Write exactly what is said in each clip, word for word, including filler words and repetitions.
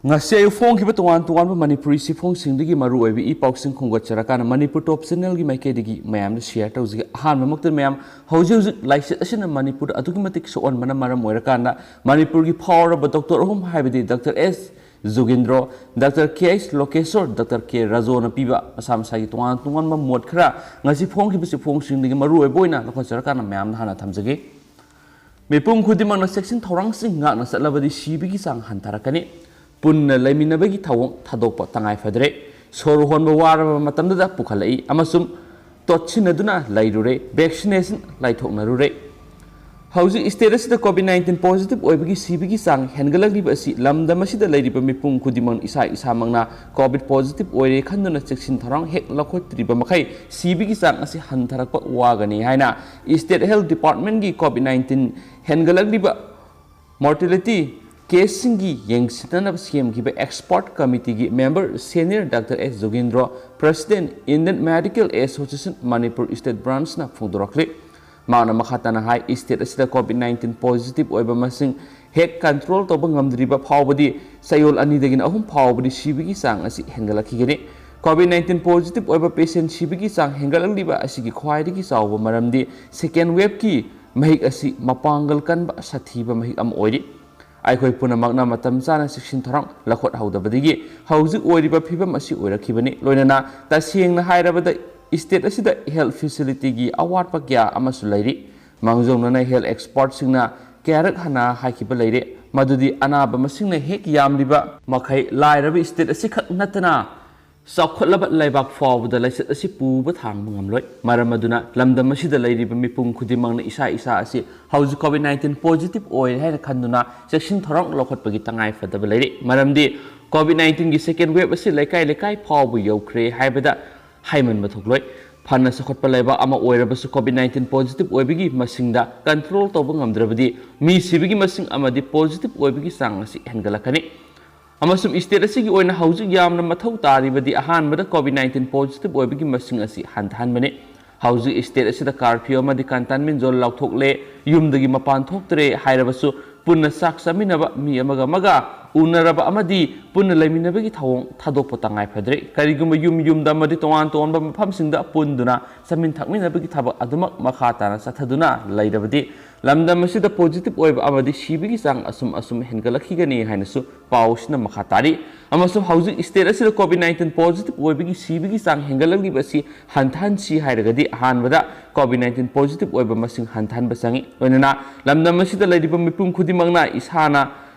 ꯉꯁꯤ ꯑꯌꯨꯛ ꯐꯣꯡꯈꯤꯕ ꯇꯣꯉꯥꯟ ꯇꯣꯉꯥꯟꯕ ꯃꯅꯤꯄꯨꯔꯤ ꯆꯦꯐꯣꯡꯁꯤꯡꯗꯒꯤ ꯃꯔꯨꯑꯣꯏꯕ ꯏ ꯄꯥꯎꯁꯤꯡ ꯈꯣꯝꯒꯠꯆꯔꯀꯥꯟꯗ ꯃꯅꯤꯄꯨꯔ ꯇꯣꯞ ꯆꯦꯅꯦꯜꯒꯤ ꯃꯥꯏꯀꯩꯗꯒꯤ ꯃꯌꯥꯝꯗ ꯁꯤꯌꯔ ꯇꯧꯖꯒꯦ꯫ ꯑꯍꯥꯟꯕꯃꯛꯇꯗ ꯃꯌꯥꯝ, ꯍꯧꯖꯤꯛ ꯍꯧꯖꯤꯛ ꯂꯥꯏꯆꯠ ꯑꯁꯤꯅ ꯃꯅꯤꯄꯨꯔꯗ ꯑꯗꯨꯛꯀꯤ ꯃꯇꯤꯛ ꯁꯣꯛꯍꯟꯕꯅ ꯃꯔꯝ ꯑꯣꯏꯔꯀꯥꯟꯗ ꯃꯅꯤꯄꯨꯔꯒꯤ ꯐꯥꯎꯔꯕ ꯗꯣꯛꯇꯔ ꯑꯍꯨꯝ, ꯍꯥꯏꯕꯗꯤ ꯗꯥꯛꯇꯔ ꯑꯦꯁ ꯖꯨꯒꯤꯟꯗ꯭ꯔꯣ, ꯗꯥꯛꯇꯔ ꯀꯦ ꯑꯩꯆ ꯂꯣꯀꯦꯁꯣꯔ, ꯗꯥꯛꯇꯔ ꯀꯦ ꯔꯥꯖꯣꯅ ꯄꯤꯕ ꯃꯁꯥ ꯃꯁꯥꯒꯤ ꯇꯣꯉꯥꯟ ꯇꯣꯉꯥꯟꯕ ꯃꯣꯠ ꯈꯔ ꯉꯁꯤ ꯐꯣꯡꯈꯤꯕ ꯆꯦꯐꯣꯡꯁꯤꯡꯗꯒꯤ ꯃꯔꯨꯑꯣꯏꯕ ꯑꯣꯏꯅ ꯂꯧꯈꯠꯆꯔꯀꯥꯟꯗ ꯃꯌꯥꯝꯗ ꯍꯥꯟꯅ ꯊꯝꯖꯒꯦ꯫ ꯃꯤꯄꯨꯝ ꯈꯨꯗꯤꯡꯃꯛꯅ ꯆꯦꯛꯁꯤꯟ ꯊꯧꯔꯥꯡꯁꯤꯡ ꯉꯥꯛꯅ ꯆꯠꯂꯕꯗꯤ ꯁꯤꯕꯒꯤ ꯆꯥꯡ ꯍꯟꯊꯔꯛꯀꯅꯤ꯫ ꯄꯨꯟꯅ ꯂꯩꯃꯤꯟꯅꯕꯒꯤ ꯊꯧꯑꯣꯡ ꯊꯥꯗꯣꯛꯄ ꯇꯉꯥꯏ ꯐꯗ꯭ꯔꯦ꯫ ꯁꯣꯔ ꯍꯣꯟꯕ ꯋꯥꯔꯕ ꯃꯇꯝꯗꯗ ꯄꯨꯈꯠꯂꯛꯏ ꯑꯃꯁꯨꯡ ꯇꯣꯠꯁꯤꯟꯅꯗꯨꯅ ꯂꯩꯔꯨꯔꯦ꯫ ꯚꯦꯛꯁꯤꯅꯦꯁꯟ ꯂꯥꯏꯊꯣꯛꯅꯔꯨꯔꯦ꯫ ꯍꯧꯖꯤꯛ ꯁ꯭ꯇꯦꯠ ꯑꯁꯤꯗ ꯀꯣꯚꯤꯗ ꯅꯥꯏꯟꯇꯤꯟ ꯄꯣꯖꯤꯇꯤꯚ ꯑꯣꯏꯕꯒꯤ ꯁꯤꯕꯒꯤ ꯆꯥꯡ ꯍꯦꯟꯒꯠꯂꯛꯂꯤꯕ ꯑꯁꯤ ꯂꯝꯗꯝ ꯑꯁꯤꯗ ꯂꯩꯔꯤꯕ ꯃꯤꯄꯨꯝ ꯈꯨꯗꯤꯡꯃꯛꯅ ꯏꯁꯥ ꯏꯁꯥꯃꯛꯅ ꯀꯣꯚꯤꯗ ꯄꯣꯖꯤꯇꯤꯚ ꯑꯣꯏꯔꯦ ꯈꯟꯗꯨꯅ ꯆꯦꯛꯁꯤꯟ ꯊꯧꯔꯥꯡ ꯍꯦꯛ ꯂꯧꯈꯠꯇ꯭ꯔꯤꯕ ꯃꯈꯩ ꯁꯤꯕꯒꯤ ꯆꯥꯡ ꯑꯁꯤ ꯍꯟꯊꯔꯛꯄ ꯋꯥꯒꯅꯤ ꯍꯥꯏꯅ ꯁ꯭ꯇꯦꯠ ꯍꯦꯜꯊ ꯗꯤꯄꯥꯔꯠꯃꯦꯟꯒꯤ ꯀꯣꯚꯤꯗ ꯅꯥꯏꯟꯇꯤꯟ ꯍꯦꯟꯒꯠꯂꯛꯂꯤꯕ ꯃꯣꯔꯇꯦꯂꯤꯇꯤ ꯀꯦꯁꯁꯤꯡꯒꯤ ꯌꯦꯡꯁꯤꯟꯅꯅꯕ ꯁꯦꯝꯈꯤꯕ ꯑꯦꯛꯁꯄꯔꯠ ꯀꯃꯤꯇꯤꯒꯤ member senior doctor S Jogendro, president, Indian medical association Manipur state ꯕ꯭ꯔꯥꯟꯆꯅ ꯐꯣꯡꯗꯣꯔꯛꯂꯤ꯫ ꯃꯍꯥꯛꯅ ꯃꯈꯥ ꯇꯥꯅ ꯍꯥꯏ, ꯁ꯭ꯇꯦꯠ ꯑꯁꯤꯗ ꯀꯣꯚꯤꯗ ꯅꯥꯏꯟꯇꯤꯟ ꯄꯣꯖꯤꯇꯤꯚ ꯑꯣꯏꯕ ꯃꯁꯤꯡ ꯍꯦꯛ ꯀꯟꯇ꯭ꯔꯣꯜ ꯇꯧꯕ ꯉꯝꯗ꯭ꯔꯤꯕ ꯐꯥꯎꯕꯗꯤ ꯆꯌꯣꯜ ꯑꯅꯤꯗꯒꯤꯅ ꯑꯍꯨꯝ ꯐꯥꯎꯕꯗꯤ ꯁꯤꯕꯒꯤ ꯆꯥꯡ ꯑꯁꯤ ꯍꯦꯟꯒꯠꯂꯛꯈꯤꯒꯅꯤ꯫ ꯀꯣꯚꯤꯗ ꯅꯥꯏꯟꯇꯤꯟ ꯄꯣꯖꯤꯇꯤꯚ ꯑꯣꯏꯕ ꯄꯦꯁꯦꯟꯠ ꯁꯤꯕꯒꯤ ꯆꯥꯡ ꯍꯦꯟꯒꯠꯂꯛꯂꯤꯕ ꯑꯁꯤꯒꯤ ꯈ꯭ꯋꯥꯏꯗꯒꯤ ꯆꯥꯎꯕ ꯃꯔꯝꯗꯤ ꯁꯦꯀꯦꯟ ꯋꯦꯚꯀꯤ ꯃꯍꯤꯛ ꯑꯁꯤ ꯃꯄꯥꯡꯒꯜ ꯀꯟꯕ ꯁꯥꯊꯤꯕ ꯃꯍꯤꯛ ꯑꯃ ꯑꯣꯏꯔꯤ꯫ ꯑꯩꯈꯣꯏ ꯄꯨꯝꯅꯃꯛꯅ ꯃꯇꯝ ꯆꯥꯅ ꯆꯦꯛꯁꯤꯟ ꯊꯧꯔꯥꯡ ꯂꯧꯈꯠꯍꯧꯗꯕꯗꯒꯤ ꯍꯧꯖꯤꯛ ꯑꯣꯏꯔꯤꯕ ꯐꯤꯕꯝ ꯑꯁꯤ ꯑꯣꯏꯔꯛꯈꯤꯕꯅꯤ꯫ ꯂꯣꯏꯅꯅ ꯇꯁꯦꯡꯅ ꯍꯥꯏꯔꯕꯗ ꯁ꯭ꯇꯦꯠ ꯑꯁꯤꯗ ꯍꯦꯜꯊ ꯐꯦꯁꯤꯂꯤꯇꯤꯒꯤ ꯑꯋꯥꯠꯄ ꯀꯌꯥ ꯑꯃꯁꯨ ꯂꯩꯔꯤ꯫ ꯃꯥꯡꯖꯧꯅꯅ ꯍꯦꯜꯊ ꯑꯦꯛꯁꯄꯔꯠꯁꯤꯡꯅ ꯀꯌꯥꯔꯛ ꯍꯟꯅ ꯍꯥꯏꯈꯤꯕ ꯂꯩꯔꯦ, ꯃꯗꯨꯗꯤ ꯑꯅꯥꯕ ꯃꯁꯤꯡꯅ ꯍꯦꯛ ꯌꯥꯝꯂꯤꯕ ꯃꯈꯩ ꯂꯥꯏꯔꯕ ꯁ꯭ꯇꯦꯠ ꯑꯁꯤꯈꯛ ꯅꯠꯇꯅ ꯆꯥꯎꯈꯠꯂꯕ ꯂꯩꯕꯥꯛ ꯐꯥꯎꯕꯗ ꯂꯥꯏꯆꯠ ꯑꯁꯤ ꯄꯨꯕ ꯊꯥꯡꯕ ꯉꯝꯂꯣꯏ꯫ ꯃꯔꯝ ꯑꯗꯨꯅ ꯂꯝꯗꯝ ꯑꯁꯤꯗ ꯂꯩꯔꯤꯕ ꯃꯤꯄꯨꯝ ꯈꯨꯗꯤꯡꯃꯛꯅ ꯏꯁꯥ ꯏꯁꯥ ꯑꯁꯤ ꯍꯧꯖꯤꯛ ꯀꯣꯚꯤꯗ ꯅꯥꯏꯟꯇꯤꯟ ꯄꯣꯖꯤꯇꯤꯚ ꯑꯣꯏꯔꯦ ꯍꯥꯏꯅ ꯈꯟꯗꯨꯅ ꯆꯦꯛꯁꯤꯟ ꯊꯧꯔꯥꯡ ꯂꯧꯈꯠꯄꯒꯤ ꯇꯉꯥꯏ ꯐꯗꯕ ꯂꯩꯔꯤ꯫ ꯃꯔꯝꯗꯤ ꯀꯣꯚꯤꯗ ꯅꯥꯏꯟꯇꯤꯟꯒꯤ ꯁꯦꯀꯦꯟ ꯋꯦꯚ ꯑꯁꯤ ꯂꯩꯀꯥꯏ ꯂꯩꯀꯥꯏ ꯐꯥꯎꯕ ꯌꯧꯈ꯭ꯔꯦ ꯍꯥꯏꯕꯗ ꯍꯥꯏꯃꯟꯕ ꯊꯣꯛꯂꯣꯏ꯫ ꯐꯅ ꯆꯥꯎꯈꯠꯄ ꯂꯩꯕꯥꯛ ꯑꯃ ꯑꯣꯏꯔꯕꯁꯨ ꯀꯣꯚꯤꯗ ꯅꯥꯏꯟꯇꯤꯟ ꯄꯣꯖꯤꯇꯤꯚ ꯑꯣꯏꯕꯒꯤ ꯃꯁꯤꯡꯗ ꯀꯟꯇ꯭ꯔꯣꯜ ꯇꯧꯕ ꯉꯝꯗ꯭ꯔꯕꯗꯤ ꯃꯤ ꯁꯤꯕꯒꯤ ꯃꯁꯤꯡ ꯑꯃꯗꯤ ꯄꯣꯖꯤꯇꯤꯚ ꯑꯣꯏꯕꯒꯤ ꯆꯥꯡ ꯑꯁꯤ ꯍꯦꯟꯒꯠꯂꯛꯀꯅꯤ꯫ ꯑꯃꯁꯨꯡ ꯁ꯭ꯇꯦꯠ ꯑꯁꯤꯒꯤ ꯑꯣꯏꯅ ꯍꯧꯖꯤꯛ ꯌꯥꯝꯅ ꯃꯊꯧ ꯇꯥꯔꯤꯕꯗꯤ ꯑꯍꯥꯟꯕꯗ ꯀꯣꯚꯤꯗ ꯅꯥꯏꯟꯇꯤꯟ ꯄꯣꯖꯤꯇꯤꯚ ꯑꯣꯏꯕꯒꯤ ꯃꯁꯤꯡ ꯑꯁꯤ ꯍꯟꯊꯍꯟꯕꯅꯤ꯫ ꯍꯧꯖꯤꯛ ꯁ꯭ꯇꯦꯠ ꯑꯁꯤꯗ ꯀꯥꯔꯐ꯭ꯌꯨ ꯑꯃꯗꯤ ꯀꯟꯇꯦꯟꯃꯦꯟ ꯖꯣꯟ ꯂꯥꯎꯊꯣꯛꯂꯦ, ꯌꯨꯝꯗꯒꯤ ꯃꯄꯥꯟ ꯊꯣꯛꯇ꯭ꯔꯦ ꯍꯥꯏꯔꯕꯁꯨ ꯄꯨꯟꯅ ꯆꯥꯛ ꯆꯥꯃꯤꯟꯅꯕ, ꯃꯤ ꯑꯃꯒ ꯑꯃꯒ ꯎꯅꯔꯕ ꯑꯃꯗꯤ ꯄꯨꯟꯅ ꯂꯩꯃꯤꯟꯅꯕꯒꯤ ꯊꯧꯑꯣꯡ ꯊꯥꯗꯣꯛꯄ ꯇꯉꯥꯏ ꯐꯗ꯭ꯔꯦ꯫ ꯀꯔꯤꯒꯨꯝꯕ ꯌꯨꯝ ꯌꯨꯝꯗ ꯑꯃꯗꯤ ꯇꯣꯉꯥꯟ ꯇꯣꯉꯥꯟꯕ ꯃꯐꯝꯁꯤꯡꯗ ꯄꯨꯟꯗꯨꯅ ꯆꯥꯃꯤꯟ ꯊꯛꯃꯤꯟꯅꯕꯒꯤ ꯊꯕꯛ ꯑꯗꯨꯃꯛ ꯃꯈꯥ ꯇꯥꯅ ꯆꯠꯊꯗꯨꯅ ꯂꯩꯔꯕꯗꯤ ꯂꯝꯗꯝ ꯑꯁꯤꯗ positive ꯑꯣꯏꯕ ꯑꯃꯗꯤ ꯁꯤꯕꯒꯤ ꯆꯥꯡ ꯑꯁꯨꯝ ꯑꯁꯨꯝ ꯍꯦꯟꯒꯠꯂꯛꯈꯤꯒꯅꯤ ꯍꯥꯏꯅꯁꯨ ꯄꯥꯎ ꯑꯁꯤꯅ ꯃꯈꯥ ꯇꯥꯔꯤ꯫ ꯑꯃꯁꯨꯡ ꯍꯧꯖꯤꯛ state ꯑꯁꯤꯗ COVID nineteen positive ꯑꯣꯏꯕꯒꯤ ꯁꯤꯕꯒꯤ ꯆꯥꯡ ꯍꯦꯟꯒꯠꯂꯛꯂꯤꯕ ꯑꯁꯤ ꯍꯟꯊꯍꯟꯁꯤ ꯍꯥꯏꯔꯒꯗꯤ ꯑꯍꯥꯟꯕꯗ COVID nineteen positive ꯑꯣꯏꯕ ꯃꯁꯤꯡ ꯍꯟꯊꯍꯟꯕ ꯆꯪꯏ꯫ ꯂꯣꯏꯅꯅ ꯂꯝꯗꯝ ꯑꯁꯤꯗ ꯂꯩꯔꯤꯕ ꯃꯤꯄꯨꯝ ꯈꯨꯗꯤꯡꯃꯛꯅ ꯏꯁꯥꯅ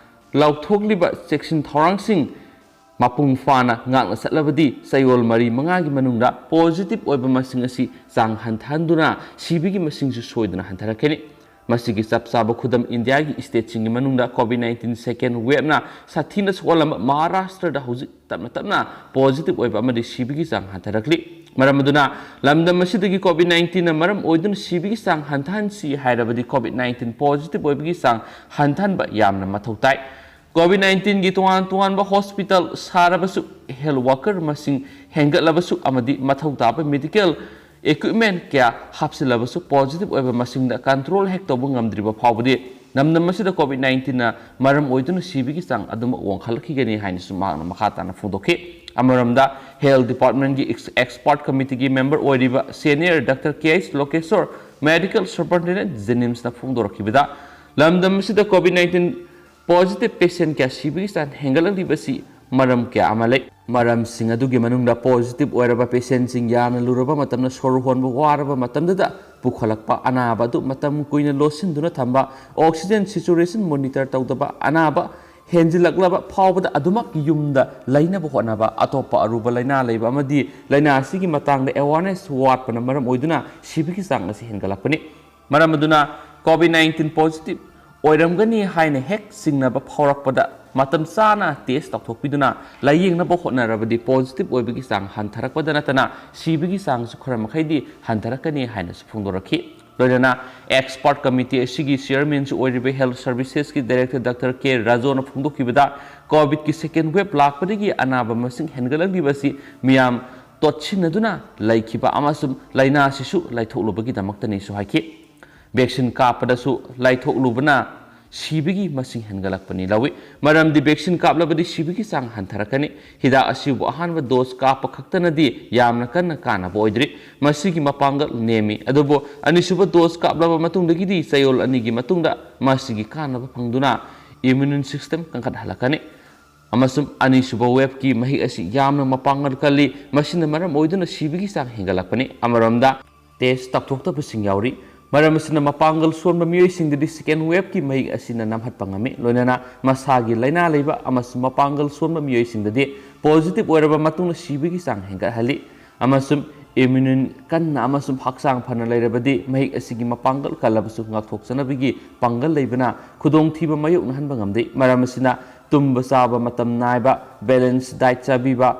ꯂꯧꯊꯣꯛꯂꯤꯕ ꯆꯦꯛꯁꯤꯟ ꯊꯧꯔꯥꯡꯁꯤꯡ ꯃꯄꯨꯡ ꯐꯥꯅ ꯉꯥꯛꯅ ꯆꯠꯂꯕꯗꯤ ꯆꯌꯣꯜ ꯃꯔꯤ ꯃꯉꯥꯒꯤ ꯃꯅꯨꯡꯗ positive ꯑꯣꯏꯕ ꯃꯁꯤꯡ ꯑꯁꯤ ꯆꯥꯡ ꯍꯟꯊꯍꯟꯗꯨꯅ ꯁꯤꯕꯒꯤ ꯃꯁꯤꯡꯁꯨ ꯁꯣꯏꯗꯅ ꯍꯟꯊꯔꯛꯀꯅꯤ꯫ ꯃꯁꯤꯒꯤ ꯆꯞ ꯆꯥꯕ ꯈꯨꯗꯝ ꯏꯟꯗꯤꯌꯥꯒꯤ stateꯁꯤꯡꯒꯤ ꯃꯅꯨꯡꯗ COVID nineteen second waveꯅ ꯁꯥꯊꯤꯅ ꯁꯣꯛꯍꯜꯂꯝꯕ ꯃꯍꯥꯔꯥꯁꯇ꯭ꯔꯗ ꯍꯧꯖꯤꯛ ꯇꯞꯅ ꯇꯞꯅ positive ꯑꯣꯏꯕ ꯑꯃꯗꯤ ꯁꯤꯕꯒꯤ ꯆꯥꯡ ꯍꯟꯊꯔꯛꯂꯤ꯫ ꯃꯔꯝ ꯑꯗꯨꯅ ꯂꯝꯗꯝ ꯑꯁꯤꯗꯒꯤ COVID nineteenꯅ ꯃꯔꯝ ꯑꯣꯏꯗꯨꯅ ꯁꯤꯕꯒꯤ ꯆꯥꯡ ꯍꯟꯊꯍꯟꯁꯤ ꯍꯥꯏꯔꯕꯗꯤ COVID nineteen positive ꯑꯣꯏꯕꯒꯤ ꯆꯥꯡ ꯍꯟꯊꯍꯟꯕ ꯌꯥꯝꯅ ꯃꯊꯧ ꯇꯥꯏ꯫ COVID nineteenꯒꯤ ꯇꯣꯉꯥꯟ ꯇꯣꯉꯥꯟꯕ hospital ꯁꯥꯔꯕꯁꯨ, health worker ꯃꯁꯤꯡ ꯍꯦꯟꯒꯠꯂꯕꯁꯨ ꯑꯃꯗꯤ ꯃꯊꯧ ꯇꯥꯕ medical equipment ꯀꯌꯥ ꯍꯥꯞꯆꯤꯜꯂꯕꯁꯨ positive ꯑꯣꯏꯕ ꯃꯁꯤꯡꯗ control ꯍꯦꯛ ꯇꯧꯕ ꯉꯝꯗ꯭ꯔꯤꯕ ꯐꯥꯎꯕꯗꯤ ꯂꯝꯗꯝ ꯑꯁꯤꯗ COVID nineteenꯅ ꯃꯔꯝ ꯑꯣꯏꯗꯨꯅ ꯁꯤꯕꯒꯤ ꯆꯥꯡ ꯑꯗꯨꯃꯛ ꯋꯥꯡꯈꯠꯂꯛꯈꯤꯒꯅꯤ ꯍꯥꯏꯅꯁꯨ ꯃꯍꯥꯛꯅ ꯃꯈꯥ ꯇꯥꯅ ꯐꯣꯡꯗꯣꯛꯈꯤ꯫ ꯑꯃꯔꯣꯝꯗ health departmentꯀꯤ ex-, expert committeeꯒꯤ member ꯑꯣꯏꯔꯤꯕ senior Doctor K H Lokeshwar, medical superintendent JNIMSꯅ ꯐꯣꯡꯗꯣꯔꯛꯈꯤꯕꯗ ꯂꯝꯗꯝ ꯑꯁꯤꯗ COVID nineteen positive patient ꯀꯌꯥ ꯁꯤꯕꯒꯤ ꯆꯥꯡ ꯍꯦꯟꯒꯠꯂꯛꯂꯤꯕꯁꯤ ꯃꯔꯝ ꯀꯌꯥ ꯑꯃ ꯂꯩ꯫ ꯃꯔꯝꯁꯤꯡ ꯑꯗꯨꯒꯤ ꯃꯅꯨꯡꯗ positive ꯑꯣꯏꯔꯕ patientꯁꯤꯡ ꯌꯥꯝꯅ ꯂꯨꯔꯕ ꯃꯇꯝꯗ ꯁꯣꯔ ꯍꯣꯟꯕ ꯋꯥꯔꯕ ꯃꯇꯝꯗꯨꯗ ꯄꯨꯈꯠꯂꯛꯄ ꯑꯅꯥꯕ ꯑꯗꯨ ꯃꯇꯝ ꯀꯨꯏꯅ ꯂꯣꯠꯁꯤꯟꯗꯨꯅ ꯊꯝꯕ, oxygen saturation monitor ꯇꯧꯗꯕ, ꯑꯅꯥꯕ ꯍꯦꯟꯖꯤꯜꯂꯛꯂꯕ ꯐꯥꯎꯕꯗ ꯑꯗꯨꯃꯛ ꯌꯨꯝꯗ ꯂꯩꯅꯕ ꯍꯣꯠꯅꯕ, ꯑꯇꯣꯞꯄ ꯑꯔꯨꯕ ꯂꯥꯏꯅꯥ ꯂꯩꯕ ꯑꯃꯗꯤ ꯂꯥꯏꯅꯥ ꯑꯁꯤꯒꯤ ꯃꯇꯥꯡꯗ awareness ꯋꯥꯠꯄꯅ ꯃꯔꯝ ꯑꯣꯏꯗꯨꯅ ꯁꯤꯕꯒꯤ ꯆꯥꯡ ꯑꯁꯤ ꯍꯦꯟꯒꯠꯂꯛꯄꯅꯤ꯫ ꯃꯔꯝ ꯑꯗꯨꯅ COVID nineteen positive ꯑꯣꯏꯔꯝꯒꯅꯤ ꯍꯥꯏꯅ ꯍꯦꯛ ꯆꯤꯡꯅꯕ ꯐꯥꯎꯔꯛꯄꯗ ꯃꯇꯝ ꯆꯥꯅ test ꯇꯧꯊꯣꯛꯄꯤꯗꯨꯅ ꯂꯥꯌꯦꯡꯅꯕ ꯍꯣꯠꯅꯔꯕꯗꯤ positive ꯑꯣꯏꯕꯒꯤ ꯆꯥꯡ ꯍꯟꯊꯔꯛꯄꯗ ꯅꯠꯇꯅ ꯁꯤꯕꯒꯤ ꯆꯥꯡꯁꯨ ꯈꯔ ꯃꯈꯩꯗꯤ ꯍꯟꯊꯔꯛꯀꯅꯤ ꯍꯥꯏꯅꯁꯨ ꯐꯣꯡꯗꯣꯔꯛꯈꯤ꯫ ꯂꯣꯏꯅꯅ expert committee ꯑꯁꯤꯒꯤ chairmanꯁꯨ ꯑꯣꯏꯔꯤꯕ health servicesꯀꯤ director Doctor K Rajoꯅ ꯐꯣꯡꯗꯣꯛꯈꯤꯕꯗ COVIDꯀꯤ second wave ꯂꯥꯛꯄꯗꯒꯤ ꯑꯅꯥꯕ ꯃꯁꯤꯡ ꯍꯦꯟꯒꯠꯂꯛꯂꯤꯕ ꯑꯁꯤ ꯃꯤꯌꯥꯝ ꯇꯣꯠꯁꯤꯟꯅꯗꯨꯅ ꯂꯩꯈꯤꯕ ꯑꯃꯁꯨꯡ ꯂꯥꯏꯅꯥꯁꯤꯁꯨ ꯂꯥꯏꯊꯣꯛꯂꯨꯕꯒꯤꯗꯃꯛꯇꯅꯤꯁꯨ ꯍꯥꯏꯈꯤ꯫ Vaccine ꯀꯥꯞꯄꯗꯁꯨ ꯂꯥꯏꯊꯣꯛꯂꯨꯕꯅ ꯁꯤꯕꯒꯤ ꯃꯁꯤꯡ ꯍꯦꯟꯒꯠꯂꯛꯄꯅꯤ ꯂꯧꯏ꯫ ꯃꯔꯝꯗꯤ vaccine ꯀꯥꯞꯂꯕꯗꯤ ꯁꯤꯕꯒꯤ ꯆꯥꯡ ꯍꯟꯊꯔꯛꯀꯅꯤ꯫ ꯍꯤꯗꯥꯛ ꯑꯁꯤꯕꯨ ꯑꯍꯥꯟꯕ dose ꯀꯥꯞꯄ ꯈꯛꯇꯅꯗꯤ ꯌꯥꯝꯅ ꯀꯟꯅ ꯀꯥꯟꯅꯕ ꯑꯣꯏꯗ꯭ꯔꯤ꯫ ꯃꯁꯤꯒꯤ ꯃꯄꯥꯡꯒꯜ ꯅꯦꯝꯃꯤ꯫ ꯑꯗꯨꯕꯨ ꯑꯅꯤꯁꯨꯕ dose ꯀꯥꯞꯂꯕ ꯃꯇꯨꯡꯗꯒꯤꯗꯤ ꯆꯌꯣꯜ ꯑꯅꯤꯒꯤ ꯃꯇꯨꯡꯗ ꯃꯁꯤꯒꯤ ꯀꯥꯟꯅꯕ ꯐꯪꯗꯨꯅ immune system ꯀꯟꯈꯠꯍꯜꯂꯛꯀꯅꯤ꯫ ꯑꯃꯁꯨꯡ ꯑꯅꯤꯁꯨꯕ waveꯀꯤ ꯃꯍꯤꯛ ꯑꯁꯤ ꯌꯥꯝꯅ ꯃꯄꯥꯡꯒꯜ ꯀꯜꯂꯤ꯫ ꯃꯁꯤꯅ ꯃꯔꯝ ꯑꯣꯏꯗꯨꯅ ꯁꯤꯕꯒꯤ ꯆꯥꯡ ꯍꯦꯟꯒꯠꯂꯛꯄꯅꯤ꯫ ꯑꯃꯔꯣꯝꯗ, test ꯇꯧꯊꯣꯛꯇꯕꯁꯤꯡ ꯌꯥꯎꯔꯤ꯫ ꯃꯔꯝ ꯑꯁꯤꯅ, ꯃꯄꯥꯡꯒꯜ ꯁꯣꯟꯕ ꯃꯤꯑꯣꯏꯁꯤꯡꯗꯗꯤ second waveꯀꯤ ꯃꯍꯤꯛ ꯑꯁꯤꯅ ꯅꯝꯍꯠꯄ ꯉꯝꯃꯤ, ꯂꯣꯏꯅꯅ ꯃꯁꯥꯒꯤ ꯂꯥꯏꯅꯥ ꯂꯩꯕ ꯑꯃꯁꯨꯡ ꯃꯄꯥꯡꯒꯜ ꯁꯣꯟꯕ ꯃꯤꯑꯣꯏꯁꯤꯡꯗꯗꯤ positive ꯑꯣꯏꯔꯕ ꯃꯇꯨꯡꯗ ꯁꯤꯕꯒꯤ ꯆꯥꯡ ꯍꯦꯟꯒꯠꯍꯜꯂꯤ꯫ ꯑꯃꯁꯨꯡ immune ꯀꯟꯅ ꯑꯃꯁꯨꯡ ꯍꯛꯆꯥꯡ ꯐꯅ ꯂꯩꯔꯕꯗꯤ, ꯃꯍꯤꯛ ꯑꯁꯤꯒꯤ ꯃꯄꯥꯡꯒꯜ ꯀꯜꯂꯕꯁꯨ ꯉꯥꯛꯊꯣꯛꯆꯅꯕꯒꯤ ꯄꯥꯡꯒꯜ ꯂꯩꯕꯅ ꯈꯨꯗꯣꯡꯊꯤꯕ ꯃꯥꯌꯣꯛꯅꯍꯟꯕ ꯉꯝꯗꯦ꯫ ꯃꯔꯝ ꯑꯁꯤꯅ, ꯇꯨꯝꯕ ꯆꯥꯕ ꯃꯇꯝ ꯅꯥꯏꯕ, balance diet ꯆꯥꯕꯤꯕ,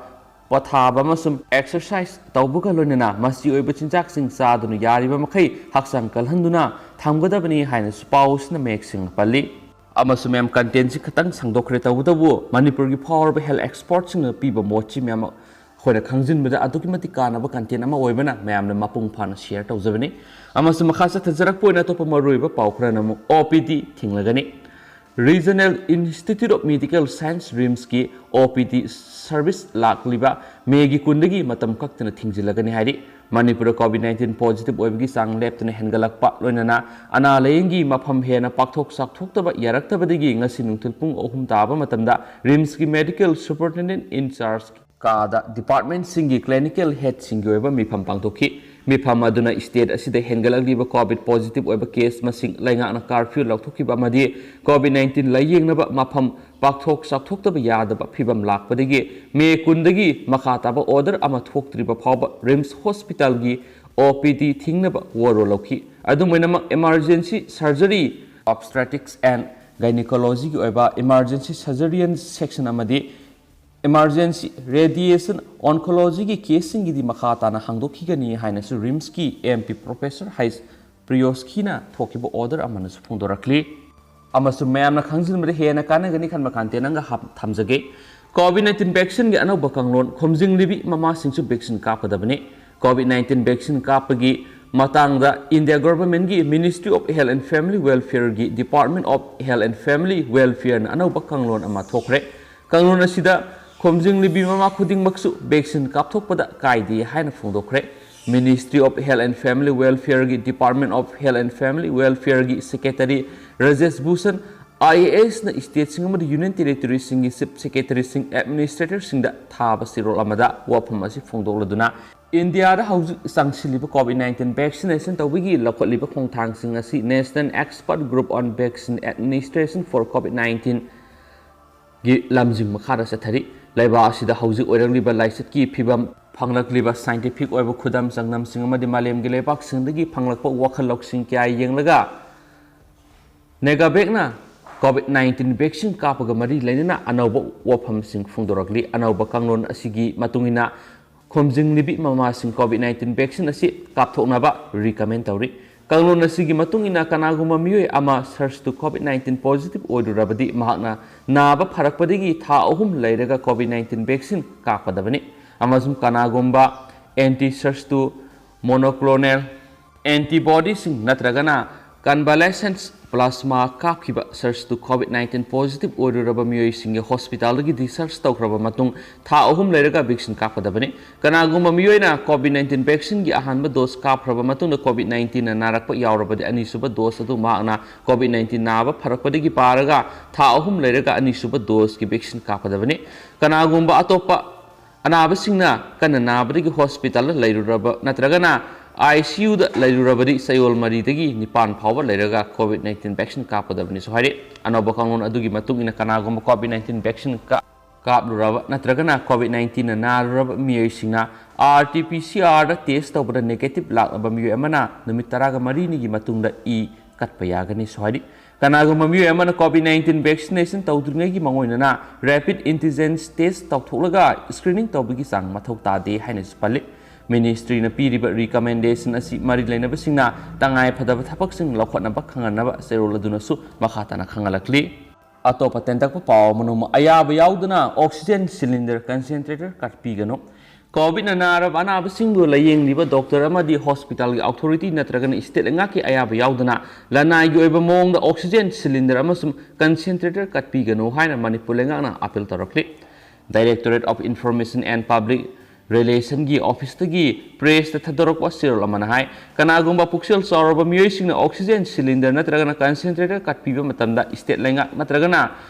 ꯄꯣꯊꯥꯕ ꯑꯃꯁꯨꯡ exercise ꯇꯧꯕꯒ ꯂꯣꯏꯅꯅ ꯃꯆꯤ ꯑꯣꯏꯕ ꯆꯤꯟꯖꯥꯛꯁꯤꯡ ꯆꯥꯗꯨꯅ ꯌꯥꯔꯤꯕ ꯃꯈꯩ ꯍꯛꯆꯥꯡ ꯀꯜꯍꯟꯗꯨꯅ ꯊꯝꯒꯗꯕꯅꯤ ꯍꯥꯏꯅꯁꯨ ꯄꯥꯎ ꯑꯁꯤꯅ ꯃꯌꯦꯛ ꯁꯦꯡꯅ ꯄꯜꯂꯤ꯫ ꯑꯃꯁꯨꯡ ꯃꯌꯥꯝ, contentꯁꯤ ꯈꯇꯪ ꯁꯟꯗꯣꯛꯈ꯭ꯔꯦ, ꯇꯧꯕꯇꯕꯨ ꯃꯅꯤꯄꯨꯔꯒꯤ ꯐꯥꯎꯔꯕ health expertꯁꯤꯡꯅ ꯄꯤꯕ ꯃꯣꯠꯁꯤ ꯃꯌꯥꯝ ꯑꯩꯈꯣꯏꯅ ꯈꯪꯖꯤꯟꯕꯗ ꯑꯗꯨꯛꯀꯤ ꯃꯇꯤꯛ ꯀꯥꯟꯅꯕ content ꯑꯃ ꯑꯣꯏꯕꯅ ꯃꯌꯥꯝꯅ ꯃꯄꯨꯡ ꯐꯥꯅ share ꯇꯧꯖꯕꯅꯤ꯫ ꯑꯃꯁꯨꯡ ꯃꯈꯥ ꯆꯠꯊꯖꯔꯛꯄ ꯑꯣꯏꯅ ꯑꯇꯣꯞꯄ ꯃꯔꯨꯑꯣꯏꯕ ꯄꯥꯎ ꯈꯔꯅ ꯑꯃꯨꯛ OPD ꯊꯤꯡꯂꯒꯅꯤ꯫ Regional Institute of Medical Science, RIMSꯀꯤ OPD service ꯂꯥꯛꯂꯤꯕ ꯃꯦꯒꯤ ꯀꯨꯟꯗꯒꯤ ꯃꯇꯝ ꯀꯛꯇꯅ ꯊꯤꯡꯖꯤꯜꯂꯒꯅꯤ ꯍꯥꯏꯔꯤ꯫ ꯃꯅꯤꯄꯨꯔꯗ COVID nineteen positive ꯑꯣꯏꯕꯒꯤ ꯆꯥꯡ ꯂꯦꯞꯇꯅ ꯍꯦꯟꯒꯠꯂꯛꯄ, ꯂꯣꯏꯅꯅ ꯑꯅꯥ ꯂꯥꯌꯦꯡꯒꯤ ꯃꯐꯝ ꯍꯦꯟꯅ ꯄꯥꯛꯊꯣꯛ ꯆꯥꯎꯊꯣꯛꯇꯕ ꯌꯥꯔꯛꯇꯕꯗꯒꯤ ꯉꯁꯤ ꯅꯨꯡꯊꯤꯜ ꯄꯨꯡ ꯑꯍꯨꯝ ꯇꯥꯕ ꯃꯇꯝꯗ RIMSꯀꯤ medical superintendent in charge ꯀꯥꯗ departmentꯁꯤꯡꯒꯤ clinical headꯁꯤꯡꯒꯤ ꯑꯣꯏꯕ ꯃꯤꯐꯝ ꯄꯥꯡꯊꯣꯛꯈꯤ꯫ ꯃꯤꯐꯝ ꯑꯗꯨꯅ state ꯑꯁꯤꯗ ꯍꯦꯟꯒꯠꯂꯛꯂꯤꯕ COVID positive ꯑꯣꯏꯕ case ꯃꯁꯤꯡ, ꯂꯩꯉꯥꯛꯅ curfew ꯂꯧꯊꯣꯛꯈꯤꯕ ꯑꯃꯗꯤ COVID nineteen ꯂꯥꯌꯦꯡꯅꯕ ꯃꯐꯝ ꯄꯥꯛꯊꯣꯛ ꯆꯥꯎꯊꯣꯛꯇꯕ ꯌꯥꯗꯕ ꯐꯤꯚꯝ ꯂꯥꯛꯄꯗꯒꯤ ꯃꯦ ꯀꯨꯟꯗꯒꯤ ꯃꯈꯥ ꯇꯥꯕ order ꯑꯃ ꯊꯣꯛꯇ꯭ꯔꯤꯕ ꯐꯥꯎꯕ RIMS hospitalꯒꯤ OPD ꯊꯤꯡꯅꯕ ꯋꯥꯔꯣꯜ ꯂꯧꯈꯤ꯫ ꯑꯗꯨꯝ ꯑꯣꯏꯅꯃꯛ, emergency surgery, obstetrics and gynecologyꯒꯤ ꯑꯣꯏꯕ emergency surgery section ꯑꯃꯗꯤ emergency radiation oncologyꯒꯤ caseꯁꯤꯡꯒꯤꯗꯤ ꯃꯈꯥ ꯇꯥꯅ ꯍꯥꯡꯗꯣꯛꯈꯤꯒꯅꯤ ꯍꯥꯏꯅꯁꯨ RIMSꯀꯤ MP Professor H Priyoshkina ꯊꯣꯛꯈꯤꯕ order ꯑꯃꯅꯁꯨ ꯐꯣꯡꯗꯣꯔꯛꯂꯤ꯫ ꯑꯃꯁꯨꯡ ꯃꯌꯥꯝꯅ ꯈꯪꯖꯤꯟꯕꯗ ꯍꯦꯟꯅ ꯀꯥꯟꯅꯒꯅꯤ ꯈꯟꯕ content ꯑꯃꯒ ꯍꯥꯞ-, ꯊꯝꯖꯒꯦ꯫ COVID nineteen vaccineꯒꯤ ꯑꯅꯧꯕ ꯀꯥꯡꯂꯣꯟ ꯈꯣꯝꯖꯤꯟꯂꯤꯕꯤ ꯃꯃꯥꯁꯤꯡꯁꯨ vaccine ꯀꯥꯞꯀꯗꯕꯅꯤ꯫ COVID nineteen vaccine ꯀꯥꯞꯄꯒꯤ ꯃꯇꯥꯡꯗ ꯏꯟꯗꯤꯌꯥ ꯒꯣꯚꯔꯟꯃꯦꯟꯠꯀꯤ Ministry of Health and Family Welfareꯒꯤ Department of Health and Family Welfareꯅ ꯑꯅꯧꯕ ꯀꯥꯡꯂꯣꯟ ꯑꯃ ꯊꯣꯛꯈ꯭ꯔꯦ꯫ ꯀꯥꯡꯂꯣꯟ ꯑꯁꯤꯗ ꯈꯣꯝꯖꯤꯟꯂꯤꯕꯤ ꯃꯃꯥ ꯈꯨꯗꯤꯡꯃꯛꯁꯨ vaccine ꯀꯥꯞꯊꯣꯛꯄꯗ ꯀꯥꯏꯗꯦ ꯍꯥꯏꯅ ꯐꯣꯡꯗꯣꯛꯈ꯭ꯔꯦ꯫ Ministry of Health and Family Welfareꯒꯤ Department of Health and Family Welfareꯒꯤ Secretary Rajesh Bhushan, IASꯅ stateꯁꯤꯡ ꯑꯃꯗꯤ Union Territoryꯁꯤꯡꯒꯤ Chief Secretaryꯁꯤꯡ, Administratorꯁꯤꯡꯗ ꯊꯥꯕ ꯆꯦꯔꯣꯜ ꯑꯃꯗ ꯋꯥꯐꯝ ꯑꯁꯤ ꯐꯣꯡꯗꯣꯛꯂꯗꯨꯅ, ꯏꯟꯗꯤꯌꯥꯗ ꯍꯧꯖꯤꯛ ꯆꯪꯁꯤꯜꯂꯤꯕ COVID nineteen vaccination ꯇꯧꯕꯒꯤ ꯂꯧꯈꯠꯂꯤꯕ ꯈꯣꯡꯊꯥꯡꯁꯤꯡ ꯑꯁꯤ National Expert Group on Vaccine Administration for COVID nineteenꯒꯤ ꯂꯝꯖꯤꯡ ꯃꯈꯥꯗ ꯆꯠꯊꯔꯤ꯫ ꯂꯩꯕꯥꯛ ꯑꯁꯤꯗ ꯍꯧꯖꯤꯛ ꯑꯣꯏꯔꯛꯂꯤꯕ ꯂꯥꯏꯆꯠꯀꯤ ꯐꯤꯕꯝ, ꯐꯪꯂꯛꯂꯤꯕ scientific ꯑꯣꯏꯕ ꯈꯨꯗꯝ ꯆꯥꯡꯗꯝꯁꯤꯡ ꯑꯃꯗꯤ ꯃꯥꯂꯦꯝꯒꯤ ꯂꯩꯕꯥꯛꯁꯤꯡꯗꯒꯤ ꯐꯪꯂꯛꯄ ꯋꯥꯈꯜ ꯂꯧꯁꯤꯡ ꯀꯌꯥ ꯌꯦꯡꯂꯒ, NegaVacꯅ COVID nineteen vaccine ꯀꯥꯞꯄꯒ ꯃꯔꯤ ꯂꯩꯅꯅ ꯑꯅꯧꯕ ꯋꯥꯐꯝꯁꯤꯡ ꯐꯣꯡꯗꯣꯔꯛꯂꯤ꯫ ꯑꯅꯧꯕ ꯀꯥꯡꯂꯣꯟ ꯑꯁꯤꯒꯤ ꯃꯇꯨꯡ ꯏꯟꯅ, ꯈꯣꯝꯖꯤꯟꯂꯤꯕꯤ ꯃꯃꯥꯁꯤꯡ COVID nineteen vaccine ꯑꯁꯤ ꯀꯥꯞꯊꯣꯛꯅꯕ recommend ꯇꯧꯔꯤ꯫ ꯀꯥꯡꯂꯣꯟ ꯑꯁꯤꯒꯤ ꯃꯇꯨꯡ ꯏꯟꯅ, ꯀꯅꯥꯒꯨꯝꯕ ꯃꯤꯑꯣꯏ ꯑꯃ search to COVID nineteen positive ꯑꯣꯏꯔꯨꯔꯕꯗꯤ, ꯃꯍꯥꯛꯅ ꯅꯥꯕ ꯐꯔꯛꯄꯗꯒꯤ ꯊꯥ ꯑꯍꯨꯝ ꯂꯩꯔꯒ COVID nineteen vaccine ꯀꯥꯞꯀꯗꯕꯅꯤ, ꯑꯃꯁꯨꯡ ꯀꯅꯥꯒꯨꯝꯕ anti search to monoclonal antibodyꯁꯤꯡ ꯅꯠꯇ꯭ꯔꯒꯅ convalescent plasma ꯀꯥꯞꯈꯤꯕ search to COVID nineteen positive ꯑꯣꯏꯔꯨꯔꯕ ꯃꯤꯑꯣꯏꯁꯤꯡꯒꯤ hospitalꯗꯒꯤ discharge ꯇꯧꯈ꯭ꯔꯕ ꯃꯇꯨꯡ ꯊꯥ ꯑꯍꯨꯝ ꯂꯩꯔꯒ vaccine ꯀꯥꯞꯀꯗꯕꯅꯤ꯫ ꯀꯅꯥꯒꯨꯝꯕ ꯃꯤꯑꯣꯏꯅ COVID nineteen vaccineꯒꯤ ꯑꯍꯥꯟꯕ dose ꯀꯥꯞꯈ꯭ꯔꯕ ꯃꯇꯨꯡꯗ COVID nineteenꯅ ꯅꯥꯔꯛꯄ ꯌꯥꯎꯔꯕꯗꯤ, ꯑꯅꯤꯁꯨꯕ dose ꯑꯗꯨ ꯃꯍꯥꯛꯅ COVID nineteen ꯅꯥꯕ ꯐꯔꯛꯄꯗꯒꯤ ꯄꯥꯔꯒ ꯊꯥ ꯑꯍꯨꯝ ꯂꯩꯔꯒ ꯑꯅꯤꯁꯨꯕ doseꯀꯤ vaccine ꯀꯥꯞꯀꯗꯕꯅꯤ꯫ ꯀꯅꯥꯒꯨꯝꯕ ꯑꯇꯣꯞꯄ ꯑꯅꯥꯕꯁꯤꯡꯅ ꯀꯟꯅ ꯅꯥꯕꯗꯒꯤ hospitalꯗ ꯂꯩꯔꯨꯔꯕ ꯅꯠꯇ꯭ꯔꯒꯅ ICUꯗ ꯂꯩꯔꯨꯔꯕꯗꯤ, ꯆꯌꯣꯜ ꯃꯔꯤꯗꯒꯤ ꯅꯤꯄꯥꯟ ꯐꯥꯎꯕ ꯂꯩꯔꯒ COVID nineteen vaccine ꯀꯥꯞꯀꯗꯕꯅꯤꯁꯨ ꯍꯥꯏꯔꯤ꯫ ꯑꯅꯧꯕ ꯀꯥꯡꯂꯣꯟ ꯑꯗꯨꯒꯤ ꯃꯇꯨꯡ ꯏꯟꯅ, ꯀꯅꯥꯒꯨꯝꯕ COVID nineteen vaccine ꯀꯥ-, ꯀꯥꯞꯂꯨꯔꯕ ꯅꯠꯇ꯭ꯔꯒꯅ COVID nineteenꯅ ꯅꯥꯔꯨꯔꯕ ꯃꯤꯑꯣꯏꯁꯤꯡꯅ RT-PCRꯗ test ꯇꯧꯕꯗ negative ꯂꯥꯛꯂꯕ ꯃꯤꯑꯣꯏ ꯑꯃꯅ ꯅꯨꯃꯤꯠ ꯇꯔꯥꯒ ꯃꯔꯤꯅꯤꯒꯤ ꯃꯇꯨꯡꯗ ꯏ ꯀꯠꯄ ꯌꯥꯒꯅꯤꯁꯨ ꯍꯥꯏꯔꯤ꯫ ꯀꯅꯥꯒꯨꯝꯕ ꯃꯤꯑꯣꯏ ꯑꯃꯅ COVID nineteen vaccination ꯇꯧꯗ꯭ꯔꯤꯉꯩꯒꯤ ꯃꯥꯡꯑꯣꯏꯅꯅ rapid antigen test ꯇꯧꯊꯣꯛꯂꯒ screening ꯇꯧꯕꯒꯤ ꯆꯥꯡ ꯃꯊꯧ ꯇꯥꯗꯦ ꯍꯥꯏꯅꯁꯨ ꯄꯜꯂꯤ꯫ Ministryꯅ ꯄꯤꯔꯤꯕ recommendation ꯑꯁꯤ ꯃꯔꯤ ꯂꯩꯅꯕꯁꯤꯡꯅ ꯇꯉꯥꯏ ꯐꯗꯕ ꯊꯕꯛꯁꯤꯡ ꯂꯧꯈꯠꯅꯕ ꯈꯪꯍꯟꯅꯕ ꯆꯦꯔꯣꯜ ꯑꯗꯨꯅꯁꯨ ꯃꯈꯥ ꯇꯥꯅ ꯈꯪꯍꯜꯂꯛꯂꯤ꯫ ꯑꯇꯣꯞꯄ ꯇꯦꯟꯇꯛꯄ ꯄꯥꯎ ꯑꯃꯅ, ꯑꯌꯥꯕ ꯌꯥꯎꯗꯅ oxygen cylinder concentrator ꯀꯠꯄꯤꯒꯅꯨ꯫ ꯀꯣꯚꯤꯗꯅ ꯅꯥꯔꯕ ꯑꯅꯥꯕꯁꯤꯡꯕꯨ ꯂꯥꯌꯦꯡꯂꯤꯕ ꯗꯣꯛꯇꯔ ꯑꯃꯗꯤ ꯍꯣꯁꯄꯤꯇꯥꯜꯒꯤ ꯑꯣꯊꯣꯔꯤꯇꯤ ꯅꯠꯇ꯭ꯔꯒꯅ ꯁ꯭ꯇꯦꯠ ꯂꯩꯉꯥꯛꯀꯤ ꯑꯌꯥꯕ ꯌꯥꯎꯗꯅ ꯂꯅꯥꯏꯒꯤ ꯑꯣꯏꯕ ꯃꯑꯣꯡꯗ ꯑꯣꯛꯁꯤꯖꯦꯟ ꯁꯤꯂꯤꯟꯗꯔ ꯑꯃꯁꯨꯡ ꯀꯟꯁꯦꯟꯇ꯭ꯔꯦꯇꯔ ꯀꯠꯄꯤꯒꯅꯨ ꯍꯥꯏꯅ ꯃꯅꯤꯄꯨꯔ ꯂꯩꯉꯥꯛꯅ ꯑꯥꯄꯤꯜ ꯇꯧꯔꯛꯂꯤ꯫ Directorate of Information and Public Relationꯒꯤ ꯑꯣꯐꯤꯁꯇꯒꯤ ꯄ꯭ꯔꯦꯁꯇ ꯊꯥꯗꯣꯔꯛꯄ ꯆꯦꯔꯣꯜ ꯑꯃꯅ ꯍꯥꯏ, ꯀꯅꯥꯒꯨꯝꯕ ꯄꯨꯛꯆꯦꯜ ꯆꯥꯎꯔꯕ ꯃꯤꯑꯣꯏꯁꯤꯡꯅ ꯑꯣꯛꯁꯤꯖꯦꯟ ꯁꯤꯂꯤꯟꯗꯔ ꯅꯠꯇ꯭ꯔꯒꯅ ꯀꯟꯁꯦꯟꯇ꯭ꯔꯦꯇꯔ ꯀꯠꯄꯤꯕ ꯃꯇꯝꯗ ꯁ꯭ꯇꯦꯠ ꯂꯩꯉꯥꯛ ꯅꯠꯇ꯭ꯔꯒꯅ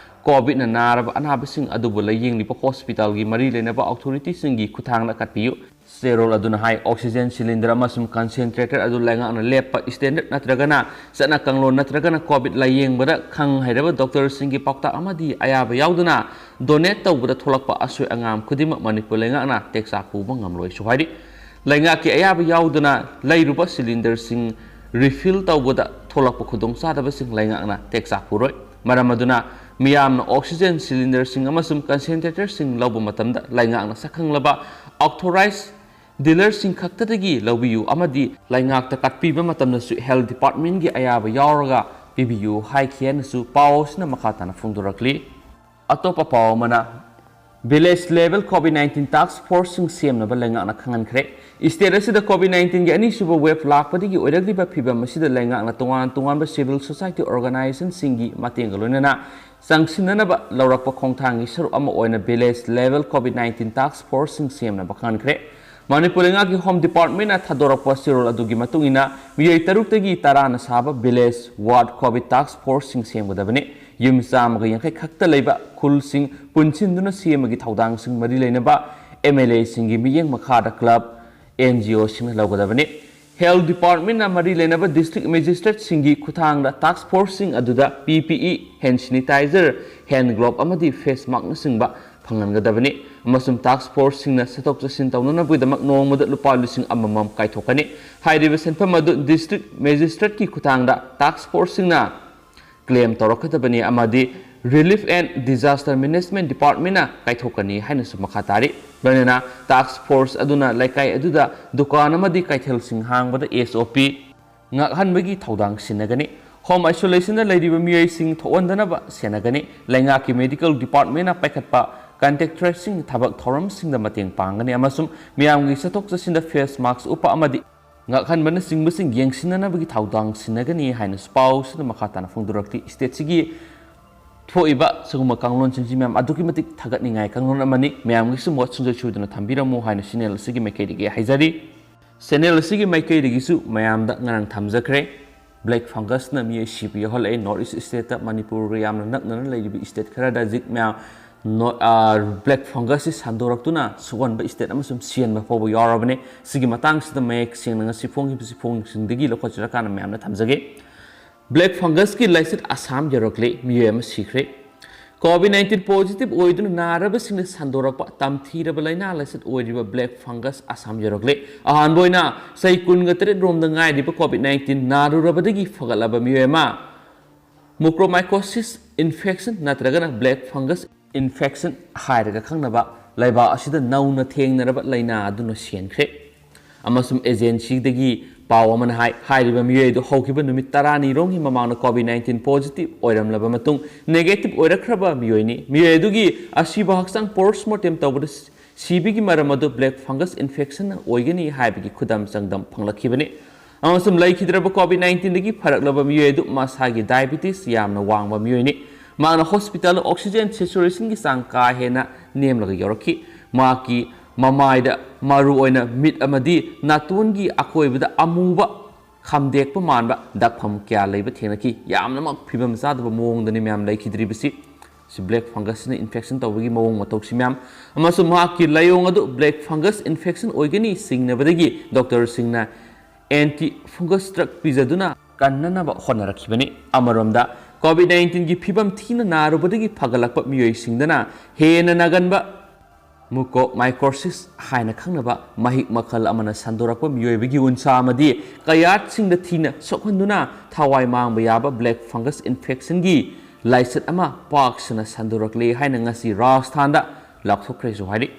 ꯀꯣꯚꯤꯗꯅ ꯅꯥꯔꯕ ꯑꯅꯥꯕꯁꯤꯡ ꯑꯗꯨꯕꯨ ꯂꯥꯌꯦꯡꯂꯤꯕ ꯍꯣꯁꯄꯤꯇꯥꯜꯒꯤ ꯃꯔꯤ ꯂꯩꯅꯕ ꯑꯣꯊꯣꯔꯤꯇꯤꯁꯤꯡꯒꯤ ꯈꯨꯠꯊꯥꯡꯗ ꯀꯠꯄꯤꯌꯨ꯫ ꯆꯦꯔꯣꯜ ꯑꯗꯨꯅ ꯍꯥꯏ, ꯑꯣꯛꯁꯤꯖꯦꯟ ꯁꯤꯂꯤꯟꯗꯔ ꯑꯃꯁꯨꯡ ꯀꯟꯁꯦꯟꯇ꯭ꯔꯦꯇꯔ ꯑꯗꯨ ꯂꯩꯉꯥꯛꯅ ꯂꯦꯞꯄ ꯁ꯭ꯇꯦꯟꯗꯔꯗ ꯅꯠꯇ꯭ꯔꯒꯅ ꯆꯠꯅ ꯀꯥꯡꯂꯣꯟ ꯅꯠꯇ꯭ꯔꯒꯅ ꯀꯣꯚꯤꯗ ꯂꯥꯌꯦꯡꯕꯗ ꯈꯪ ꯍꯩꯔꯕ ꯗꯣꯛꯇꯔꯁꯤꯡꯒꯤ ꯄꯥꯎꯇꯥꯛ ꯑꯃꯗꯤ ꯑꯌꯥꯕ ꯌꯥꯎꯗꯅ ꯗꯣꯅꯦꯠ ꯇꯧꯕꯗ ꯊꯣꯛꯂꯛꯄ ꯑꯁꯣꯏ ꯑꯉꯥꯝ ꯈꯨꯗꯤꯡꯃꯛ ꯃꯅꯤꯄꯨꯔ ꯂꯩꯉꯥꯛꯅ ꯇꯦꯛꯆꯥꯛ ꯄꯨꯕ ꯉꯝꯂꯣꯏꯁꯨ ꯍꯥꯏꯔꯤ꯫ ꯂꯩꯉꯥꯛꯀꯤ ꯑꯌꯥꯕ ꯌꯥꯎꯗꯅ ꯂꯩꯔꯨꯕ ꯁꯤꯂꯤꯟꯗꯔꯁꯤꯡ ꯔꯤꯐꯤꯜ ꯇꯧꯕꯗ ꯊꯣꯛꯂꯛꯄ ꯈꯨꯗꯣꯡꯆꯥꯗꯕꯁꯤꯡ ꯂꯩꯉꯥꯛꯅ ꯇꯦꯛꯆꯥꯛ ꯄꯨꯔꯣꯏ꯫ ꯃꯔꯝ ꯑꯗꯨꯅ ꯃꯤꯌꯥꯝꯅ ꯑꯣꯛꯁꯤꯖꯦꯟ ꯁꯤꯂꯤꯟꯗꯔꯁꯤꯡ ꯑꯃꯁꯨꯡ ꯀꯟꯁꯦꯟꯇ꯭ꯔꯦꯇꯔꯁꯤꯡ ꯂꯧꯕ ꯃꯇꯝꯗ ꯂꯩꯉꯥꯛꯅ ꯁꯛꯈꯪꯂꯕ ꯑꯣꯊꯣꯔꯥꯏꯖ ꯗꯤꯂꯔꯁꯤꯡ ꯈꯛꯇꯗꯒꯤ ꯂꯧꯕꯤꯌꯨ ꯑꯃꯗꯤ ꯂꯩꯉꯥꯛꯇ ꯀꯠꯄꯤꯕ ꯃꯇꯝꯗꯁꯨ ꯍꯦꯜꯊ ꯗꯤꯄꯥꯔꯠꯃꯦꯟꯒꯤ ꯑꯌꯥꯕ ꯌꯥꯎꯔꯒ ꯄꯤꯕꯤꯌꯨ ꯍꯥꯏꯈꯤ ꯍꯥꯏꯅꯁꯨ ꯄꯥꯎ ꯑꯁꯤꯅ ꯃꯈꯥ ꯇꯥꯅ ꯐꯣꯡꯗꯣꯔꯛꯂꯤ꯫ ꯑꯇꯣꯞꯄ ꯄꯥꯎ ꯑꯃꯅ, ꯚꯤꯂꯦꯖ ꯂꯦꯚꯦꯜ ꯀꯣꯚꯤꯗ ꯅꯥꯏꯟꯇꯤꯟ ꯇꯥꯁꯛ ꯐꯣꯔꯁꯁꯤꯡ ꯁꯦꯝꯅꯕ ꯂꯩꯉꯥꯛꯅ ꯈꯪꯍꯟꯈ꯭ꯔꯦ꯫ ꯁ꯭ꯇꯦꯠ ꯑꯁꯤꯗ ꯀꯣꯚꯤꯗ ꯅꯥꯏꯟꯇꯤꯟꯒꯤ ꯑꯅꯤꯁꯨꯕ ꯋꯦꯚ ꯂꯥꯛꯄꯗꯒꯤ ꯑꯣꯏꯔꯛꯂꯤꯕ ꯐꯤꯚꯝ ꯑꯁꯤꯗ ꯂꯩꯉꯥꯛꯅ ꯇꯣꯉꯥꯟ ꯇꯣꯉꯥꯟꯕ ꯁꯤꯚꯤꯜ ꯁꯣꯁꯥꯏꯇꯤ ꯑꯣꯔꯒꯅꯥꯏꯖꯦꯁꯟꯁꯤꯡꯒꯤ ꯃꯇꯦꯡꯒ ꯂꯣꯏꯅꯅ ꯆꯪꯁꯤꯟꯅꯅꯕ ꯂꯧꯔꯛꯄ ꯈꯣꯡꯊꯥꯡꯒꯤ ꯁꯔꯨꯛ ꯑꯃ ꯑꯣꯏꯅ ꯚꯤꯂꯦꯖ ꯂꯦꯚꯦꯜ ꯀꯣꯚꯤꯗ ꯅꯥꯏꯟꯇꯤꯟ ꯇꯥꯁꯛ ꯐꯣꯔꯁꯁꯤꯡ ꯁꯦꯝꯅꯕ ꯈꯪꯍꯟꯈ꯭ꯔꯦ꯫ ꯃꯅꯤꯄꯨꯔ ꯂꯩꯉꯥꯛꯀꯤ ꯍꯣꯝ ꯗꯤꯄꯥꯔꯠꯃꯦꯟꯅ ꯊꯥꯗꯣꯔꯛꯄ ꯆꯦꯔꯣꯜ ꯑꯗꯨꯒꯤ ꯃꯇꯨꯡ ꯏꯟꯅ, ꯃꯤꯑꯣꯏ ꯇꯔꯨꯛꯇꯒꯤ ꯇꯔꯥꯅ ꯁꯥꯕ ꯚꯤꯂꯦꯖ ꯋꯥꯔꯗ ꯀꯣꯚꯤꯗ ꯇꯥꯁꯛ ꯐꯣꯔꯁꯁꯤꯡ ꯁꯦꯝꯒꯗꯕꯅꯤ꯫ ꯌꯨꯝ ꯆꯥꯝꯃꯒ ꯌꯥꯡꯈꯩ ꯈꯛꯇ ꯂꯩꯕ ꯈꯨꯜꯁꯤꯡ ꯄꯨꯟꯁꯤꯟꯗꯨꯅ ꯁꯦꯝꯕꯒꯤ ꯊꯧꯗꯥꯡꯁꯤꯡ ꯃꯔꯤ ꯂꯩꯅꯕ ꯑꯦꯝ ꯑꯦꯜ ꯑꯦꯁꯤꯡꯒꯤ ꯃꯤꯠꯌꯦꯡ ꯃꯈꯥꯗ ꯀ꯭ꯂꯕ, ꯑꯦꯟ ꯖꯤ ꯑꯣꯁꯤꯡꯅ ꯂꯧꯒꯗꯕꯅꯤ꯫ ꯍꯦꯜꯊ ꯗꯤꯄꯥꯔꯠꯃꯦꯟꯅ ꯃꯔꯤ ꯂꯩꯅꯕ ꯗꯤꯁꯇ꯭ꯔꯤꯛ ꯃꯦꯖꯤꯁꯇ꯭ꯔꯦꯠꯁꯤꯡꯒꯤ ꯈꯨꯠꯊꯥꯡꯗ ꯇꯥꯁꯛ ꯐꯣꯔꯁꯁꯤꯡ ꯑꯗꯨꯗ ꯄꯤ ꯄꯤ E, hand sanitizer, hand glove ꯑꯃꯗꯤ ꯐꯦꯁ ꯃꯥꯁꯛꯅꯆꯤꯡꯕ ꯐꯪꯍꯟꯒꯗꯕꯅꯤ ꯑꯃꯁꯨꯡ ꯇꯥꯁꯛ ꯐꯣꯔꯁꯁꯤꯡꯅ ꯆꯠꯊꯣꯛ ꯆꯠꯁꯤꯟ ꯇꯧꯅꯅꯕꯒꯤꯗꯃꯛ ꯅꯣꯡꯃꯗ ꯂꯨꯄꯥ ꯂꯤꯁꯤꯡ ꯑꯃꯃꯝ ꯀꯥꯏꯊꯣꯛꯀꯅꯤ꯫ ꯍꯥꯏꯔꯤꯕ ꯁꯦꯟꯐꯝ ꯑꯗꯨ ꯗꯤꯁꯇ꯭ꯔꯤꯛ ꯃꯦꯖꯤꯁꯇ꯭ꯔꯦꯠꯀꯤ ꯈꯨꯠꯊꯥꯡꯗ ꯇꯥꯁꯛ ꯐꯣꯔꯁꯁꯤꯡꯅ ꯀ꯭ꯂꯦꯝ ꯇꯧꯔꯛꯀꯗꯕꯅꯤ ꯑꯃꯗꯤ ꯔꯤꯂꯤꯐ ꯑꯦꯟ ꯗꯤꯖꯥꯁꯇꯔ ꯃꯦꯅꯦꯖꯃꯦꯟꯠ ꯗꯤꯄꯥꯔꯠꯃꯦꯟꯠꯅ ꯀꯥꯏꯊꯣꯛꯀꯅꯤ ꯍꯥꯏꯅꯁꯨ ꯃꯈꯥ ꯇꯥꯔꯤ꯫ ꯂꯣꯏꯅꯅ ꯇꯥꯁꯛ ꯐꯣꯔꯁ ꯑꯗꯨꯅ ꯂꯩꯀꯥꯏ ꯑꯗꯨꯗ ꯗꯨꯀꯥꯟ ꯑꯃꯗꯤ ꯀꯩꯊꯦꯜꯁꯤꯡ ꯍꯥꯡꯕꯗ ꯑꯦꯁ ꯑꯣ ꯄꯤ ꯉꯥꯛꯍꯟꯕꯒꯤ ꯊꯧꯗꯥꯡ ꯁꯤꯟꯅꯒꯅꯤ꯫ ꯍꯣꯝ ꯑꯥꯏꯁꯣꯂꯦꯁꯟꯗ ꯂꯩꯔꯤꯕ ꯃꯤꯑꯣꯏꯁꯤꯡ ꯊꯣꯛꯍꯟꯗꯅꯕ ꯁꯦꯟꯅꯒꯅꯤ꯫ ꯂꯩꯉꯥꯛꯀꯤ ꯃꯦꯗꯤꯀꯦꯜ ꯗꯤꯄꯥꯔꯠꯃꯦꯟꯠꯅ ꯄꯥꯏꯈꯠꯄ ꯀꯟꯇꯦꯛ ꯇ꯭ꯔꯦꯁꯤꯡ ꯊꯕꯛ ꯊꯧꯔꯝꯁꯤꯡꯗ ꯃꯇꯦꯡ ꯄꯥꯡꯒꯅꯤ ꯑꯃꯁꯨꯡ ꯃꯤꯌꯥꯝꯒꯤ ꯆꯠꯊꯣꯛ ꯆꯠꯁꯤꯟꯗ ꯐꯦꯁ ꯃꯥꯛꯁ ꯎꯞꯄ ꯑꯃꯗꯤ ꯉꯥꯛꯍꯟꯕꯅꯆꯤꯡꯕꯁꯤꯡ ꯌꯦꯡꯁꯤꯟꯅꯅꯕꯒꯤ ꯊꯧꯗꯥꯡ ꯁꯤꯟꯅꯒꯅꯤ ꯍꯥꯏꯅꯁꯨ ꯄꯥꯎꯁꯤꯗ ꯃꯈꯥ ꯇꯥꯅ ꯐꯣꯡꯗꯣꯔꯛꯂꯤ꯫ ꯁ꯭ꯇꯦꯠꯁꯤꯒꯤ ꯊꯣꯛꯏꯕ ꯁꯤꯒꯨꯝꯕ ꯀꯥꯡꯂꯣꯟꯁꯤꯡꯁꯤ ꯃꯌꯥꯝ ꯑꯗꯨꯛꯀꯤ ꯃꯇꯤꯛ ꯊꯥꯒꯠꯅꯤꯡꯉꯥꯏ ꯀꯥꯡꯂꯣꯟ ꯑꯃꯅꯤ꯫ ꯃꯌꯥꯝꯒꯤꯁꯨ ꯃꯣꯠ ꯁꯨꯡꯁꯣꯏ ꯁꯣꯏꯗꯅ ꯊꯝꯕꯤꯔꯝꯃꯨ ꯍꯥꯏꯅ ꯆꯦꯅꯦꯜ ꯑꯁꯤꯒꯤ ꯃꯥꯏꯀꯩꯗꯒꯤ ꯍꯥꯏꯖꯔꯤ꯫ ꯆꯦꯅꯦꯜ ꯑꯁꯤꯒꯤ ꯃꯥꯏꯀꯩꯗꯒꯤꯁꯨ ꯃꯌꯥꯝꯗ ꯉꯔꯥꯡ ꯊꯝꯖꯈ꯭ꯔꯦ꯫ ꯕ꯭ꯂꯦꯛ ꯐꯪꯒꯁꯅ ꯃꯤꯑꯣꯏ ꯁꯤꯕ ꯌꯥꯎꯍꯜꯂꯛꯑꯦ꯫ ꯅꯣꯔꯠ ꯏꯁ ꯁ꯭ꯇꯦꯠꯇ, ꯃꯅꯤꯄꯨꯔꯒ ꯌꯥꯝꯅ ꯅꯛꯅꯅ ꯂꯩꯔꯤꯕ ꯁ꯭ꯇꯦꯠ ꯈꯔꯗ ꯍꯧꯖꯤꯛ ꯃꯌꯥꯝ ꯅꯣ-, ꯑ, ꯕ꯭ꯂꯦꯛ ꯐꯪꯒꯁꯁꯤ ꯁꯟꯗꯣꯔꯛꯇꯨꯅ ꯁꯣꯛꯍꯟꯕ ꯁ꯭ꯇꯦꯠ ꯑꯃꯁꯨꯡ ꯁꯤꯍꯟꯕ ꯐꯥꯎꯕ ꯌꯥꯎꯔꯕꯅꯦ꯫ ꯁꯤꯒꯤ ꯃꯇꯥꯡꯁꯤꯗ ꯃꯌꯦꯛ ꯁꯦꯡꯅ ꯉꯁꯤ ꯐꯣꯡꯈꯤꯕꯁꯤ ꯐꯣꯡꯁꯤꯡꯗꯒꯤ ꯂꯧꯈꯠꯆꯔꯀꯥꯟꯗ ꯃꯌꯥꯝꯅ ꯊꯝꯖꯒꯦ꯫ ꯕ꯭ꯂꯦꯛ ꯐꯪꯒꯁꯀꯤ ꯂꯥꯏꯆꯠ ꯑꯁꯥꯝ ꯌꯧꯔꯛꯂꯦ, ꯃꯤꯑꯣꯏ ꯑꯃ ꯁꯤꯈ꯭ꯔꯦ꯫ ꯀꯣꯚꯤꯗ ꯅꯥꯏꯟꯇꯤꯟ ꯄꯣꯖꯤꯇꯤꯚ ꯑꯣꯏꯗꯨꯅ ꯅꯥꯔꯕꯁꯤꯡꯅ ꯁꯟꯗꯣꯔꯛꯄ ꯇꯝꯊꯤꯔꯕ ꯂꯥꯏꯅꯥ ꯂꯥꯏꯆꯠ ꯑꯣꯏꯔꯤꯕ ꯕ꯭ꯂꯦꯛ ꯐꯪꯒꯁ ꯑꯁꯥꯝ ꯌꯧꯔꯛꯂꯦ꯫ ꯑꯍꯥꯟꯕ ꯑꯣꯏꯅ ꯆꯍꯤ ꯀꯨꯟꯒ ꯇꯔꯦꯠ ꯔꯣꯝꯗ ꯉꯥꯏꯔꯤꯕ ꯀꯣꯚꯤꯗ ꯅꯥꯏꯟꯇꯤꯟ ꯅꯥꯔꯨꯔꯕꯗꯒꯤ ꯐꯒꯠꯂꯕ ꯃꯤꯑꯣꯏ ꯑꯃ ꯃꯨꯀ꯭ꯔꯣꯃꯥꯏꯀꯣꯁꯤꯁ ꯏꯟꯐꯦꯛꯁꯟ ꯅꯠꯇ꯭ꯔꯒꯅ ꯕ꯭ꯂꯦꯛ ꯐꯪꯒꯁ ꯏꯟꯐꯦꯛꯁꯟ ꯍꯥꯏꯔꯒ ꯈꯪꯅꯕ ꯂꯩꯕꯥꯛ ꯑꯁꯤꯗ ꯅꯧꯅ ꯊꯦꯡꯅꯔꯕ ꯂꯥꯏꯅꯥ ꯑꯗꯨꯅ ꯁꯤꯍꯟꯈ꯭ꯔꯦ꯫ ꯑꯃꯁꯨꯡ ꯑꯦꯖꯦꯟꯁꯤꯗꯒꯤ ꯄꯥꯎ ꯑꯃꯅ ꯍꯥꯏ, ꯍꯥꯏꯔꯤꯕ ꯃꯤꯑꯣꯏ ꯑꯗꯨ ꯍꯧꯈꯤꯕ ꯅꯨꯃꯤꯠ ꯇꯔꯥꯅꯤꯔꯣꯝꯒꯤ ꯃꯃꯥꯡꯗ ꯀꯣꯚꯤꯗ ꯅꯥꯏꯟꯇꯤꯟ ꯄꯣꯖꯤꯇꯤꯚ ꯑꯣꯏꯔꯝꯂꯕ ꯃꯇꯨꯡ ꯅꯦꯒꯦꯇꯤꯚ ꯑꯣꯏꯔꯛꯈ꯭ꯔꯕ ꯃꯤꯑꯣꯏꯅꯤ꯫ ꯃꯤꯑꯣꯏ ꯑꯗꯨꯒꯤ ꯑꯁꯤꯕ ꯍꯛꯆꯥꯡ ꯄꯣꯁꯃꯣꯔꯇꯦꯝ ꯇꯧꯕꯗ ꯁꯤꯕꯒꯤ ꯃꯔꯝ ꯑꯗꯨ ꯕ꯭ꯂꯦꯛ ꯐꯪꯒꯁ ꯏꯟꯐꯦꯛꯁꯟꯅ ꯑꯣꯏꯒꯅꯤ ꯍꯥꯏꯕꯒꯤ ꯈꯨꯗꯝ ꯆꯥꯡꯗꯝ ꯐꯪꯂꯛꯈꯤꯕꯅꯤ꯫ ꯑꯃꯁꯨꯡ ꯂꯩꯈꯤꯗ꯭ꯔꯕ ꯀꯣꯚꯤꯗ ꯅꯥꯏꯟꯇꯤꯟꯗꯒꯤ ꯐꯔꯛꯂꯕ ꯃꯤꯑꯣꯏ ꯑꯗꯨ ꯃꯁꯥꯒꯤ ꯗꯥꯏꯕꯤꯇꯤꯁ ꯌꯥꯝꯅ ꯋꯥꯡꯕ ꯃꯤꯑꯣꯏꯅꯤ꯫ ꯃꯍꯥꯛꯅ ꯍꯣꯁꯄꯤꯇꯥꯜꯗ ꯑꯣꯛꯁꯤꯖꯦꯟ ꯁꯦꯆꯨꯔꯦꯁꯟꯒꯤ ꯆꯥꯡ ꯀꯥ ꯍꯦꯟꯅ ꯅꯦꯝꯂꯒ ꯌꯧꯔꯛꯈꯤ꯫ ꯃꯍꯥꯛꯀꯤ ꯃꯃꯥꯏꯗ, ꯃꯔꯨꯑꯣꯏꯅ ꯃꯤꯠ ꯑꯃꯗꯤ ꯅꯥꯇꯣꯟꯒꯤ ꯑꯀꯣꯏꯕꯗ ꯑꯃꯨꯕ ꯈꯝꯗꯦꯛꯄ ꯃꯥꯟꯕ ꯗꯥꯛꯐꯝ ꯀꯌꯥ ꯂꯩꯕ ꯊꯦꯡꯅꯈꯤ꯫ ꯌꯥꯝꯅꯃꯛ ꯐꯤꯕꯝ ꯆꯥꯗꯕ ꯃꯑꯣꯡꯗꯅꯤ ꯃꯌꯥꯝ ꯂꯩꯈꯤꯗ꯭ꯔꯤꯕꯁꯤ꯫ ꯁꯤ ꯕ꯭ꯂꯦꯛ ꯐꯪꯒꯁꯅ ꯏꯟꯐꯦꯛꯁꯟ ꯇꯧꯕꯒꯤ ꯃꯑꯣꯡ ꯃꯇꯧꯁꯤ ꯃꯌꯥꯝ꯫ ꯑꯃꯁꯨꯡ ꯃꯍꯥꯛꯀꯤ ꯂꯥꯏꯑꯣꯡ ꯑꯗꯨ ꯕ꯭ꯂꯦꯛ ꯐꯪꯒꯁ ꯏꯟꯐꯦꯛꯁꯟ ꯑꯣꯏꯒꯅꯤ ꯆꯤꯡꯅꯕꯗꯒꯤ ꯗꯣꯛꯇꯔꯁꯤꯡꯅ ꯑꯦꯟꯇꯤ ꯐꯪꯒꯁ ꯗ꯭ꯔꯒ ꯄꯤꯖꯗꯨꯅ ꯀꯟꯅꯅꯕ ꯍꯣꯠꯅꯔꯛꯈꯤꯕꯅꯤ꯫ ꯑꯃꯔꯣꯝꯗ, ꯀꯣꯚꯤꯗ ꯅꯥꯏꯟꯇꯤꯟꯒꯤ ꯐꯤꯕꯝ ꯊꯤꯅ ꯅꯥꯔꯨꯕꯗꯒꯤ ꯐꯒꯠꯂꯛꯄ ꯃꯤꯑꯣꯏꯁꯤꯡꯗꯅ ꯍꯦꯟꯅ ꯅꯥꯒꯟꯕ ꯃꯨꯀꯣꯃꯥꯏꯀꯣꯁꯤꯁ ꯍꯥꯏꯅ ꯈꯪꯅꯕ ꯃꯍꯤꯛ ꯃꯈꯜ ꯑꯃꯅ ꯁꯟꯗꯣꯔꯛꯄ ꯃꯤꯑꯣꯏꯕꯒꯤ ꯎꯟꯁꯥ ꯑꯃꯗꯤ ꯀꯌꯥꯠꯁꯤꯡꯗ ꯊꯤꯅ ꯁꯣꯛꯍꯟꯗꯨꯅ ꯊꯋꯥꯏ ꯃꯥꯡꯕ ꯌꯥꯕ ꯕ꯭ꯂꯦꯛ ꯐꯪꯒꯁ ꯏꯟꯐꯦꯛꯁꯟꯒꯤ ꯂꯥꯏꯆꯠ ꯑꯃ ꯄꯥꯛ ꯁꯟꯅ ꯁꯟꯗꯣꯔꯛꯂꯦ ꯍꯥꯏꯅ ꯉꯁꯤ ꯔꯥꯖꯁꯊꯥꯟꯗ ꯂꯥꯎꯊꯣꯛꯈ꯭ꯔꯦꯁꯨ ꯍꯥꯏꯔꯤ꯫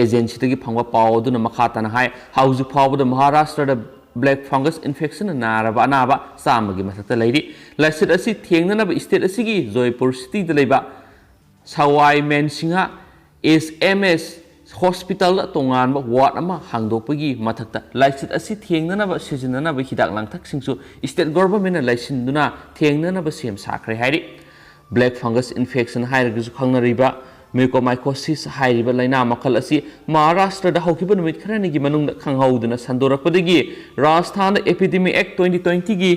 ꯑꯦꯖꯦꯟꯁꯤꯗꯒꯤ ꯐꯪꯕ ꯄꯥꯎ ꯑꯗꯨꯅ ꯃꯈꯥ ꯇꯥꯅ ꯍꯥꯏ, ꯍꯧꯖꯤꯛ ꯐꯥꯎꯕꯗ ꯃꯍꯥꯔꯥꯁꯇ꯭ꯔꯗ ꯕ꯭ꯂꯦꯛ ꯐꯪꯒꯁ ꯏꯟꯐꯦꯛꯁꯟꯅ ꯅꯥꯔꯕ ꯑꯅꯥꯕ ꯆꯥꯝꯃꯒꯤ ꯃꯊꯛꯇ ꯂꯩꯔꯤ꯫ ꯂꯥꯏꯆꯠ ꯑꯁꯤ ꯊꯦꯡꯅꯅꯕ ꯁ꯭ꯇꯦꯠ ꯑꯁꯤꯒꯤ ꯖꯣꯏꯄꯨꯔ ꯁꯤꯇꯤꯗ ꯂꯩꯕ ꯁꯋꯥꯏ ꯃꯦꯟꯁꯤꯡꯍ ꯑꯦꯁ ꯑꯦꯝ ꯑꯦꯁ ꯍꯣꯁꯄꯤꯇꯥꯜꯗ ꯇꯣꯉꯥꯟꯕ ꯋꯥꯔꯗ ꯑꯃ ꯍꯥꯡꯗꯣꯛꯄꯒꯤ ꯃꯊꯛꯇ ꯂꯥꯏꯆꯠ ꯑꯁꯤ ꯊꯦꯡꯅꯅꯕ ꯁꯤꯖꯤꯟꯅꯅꯕ ꯍꯤꯗꯥꯛ ꯂꯥꯡꯊꯛꯁꯤꯡꯁꯨ ꯁ꯭ꯇꯦꯠ ꯒꯣꯚꯔꯟꯃꯦꯟꯠꯅ ꯂꯩꯁꯤꯟꯗꯨꯅ ꯊꯦꯡꯅꯅꯕ ꯁꯦꯝ ꯁꯥꯈ꯭ꯔꯦ ꯍꯥꯏꯔꯤ꯫ ꯕ꯭ꯂꯦꯛ ꯐꯪꯒꯁ ꯏꯟꯐꯦꯛꯁꯟ ꯍꯥꯏꯔꯒꯁꯨ ꯈꯪꯅꯔꯤꯕ ꯃ꯭ꯌꯨꯀꯣꯃꯥꯏꯀꯣꯁꯤꯁ ꯍꯥꯏꯔꯤꯕ ꯂꯥꯏꯅꯥ ꯃꯈꯜ ꯑꯁꯤ ꯃꯍꯥꯔꯥꯁꯇ꯭ꯔꯗ ꯍꯧꯈꯤꯕ ꯅꯨꯃꯤꯠ ꯈꯔꯅꯤꯒꯤ ꯃꯅꯨꯡꯗ ꯈꯪꯍꯧꯗꯅ ꯁꯟꯗꯣꯔꯛꯄꯗꯒꯤ ꯔꯥꯖꯁꯊꯥꯟꯗ ꯑꯦꯄꯤꯗꯦꯃꯤ ꯑꯦꯛ ꯇ꯭ꯋꯦꯟꯇꯤ ꯇ꯭ꯋꯦꯟꯇꯤꯒꯤ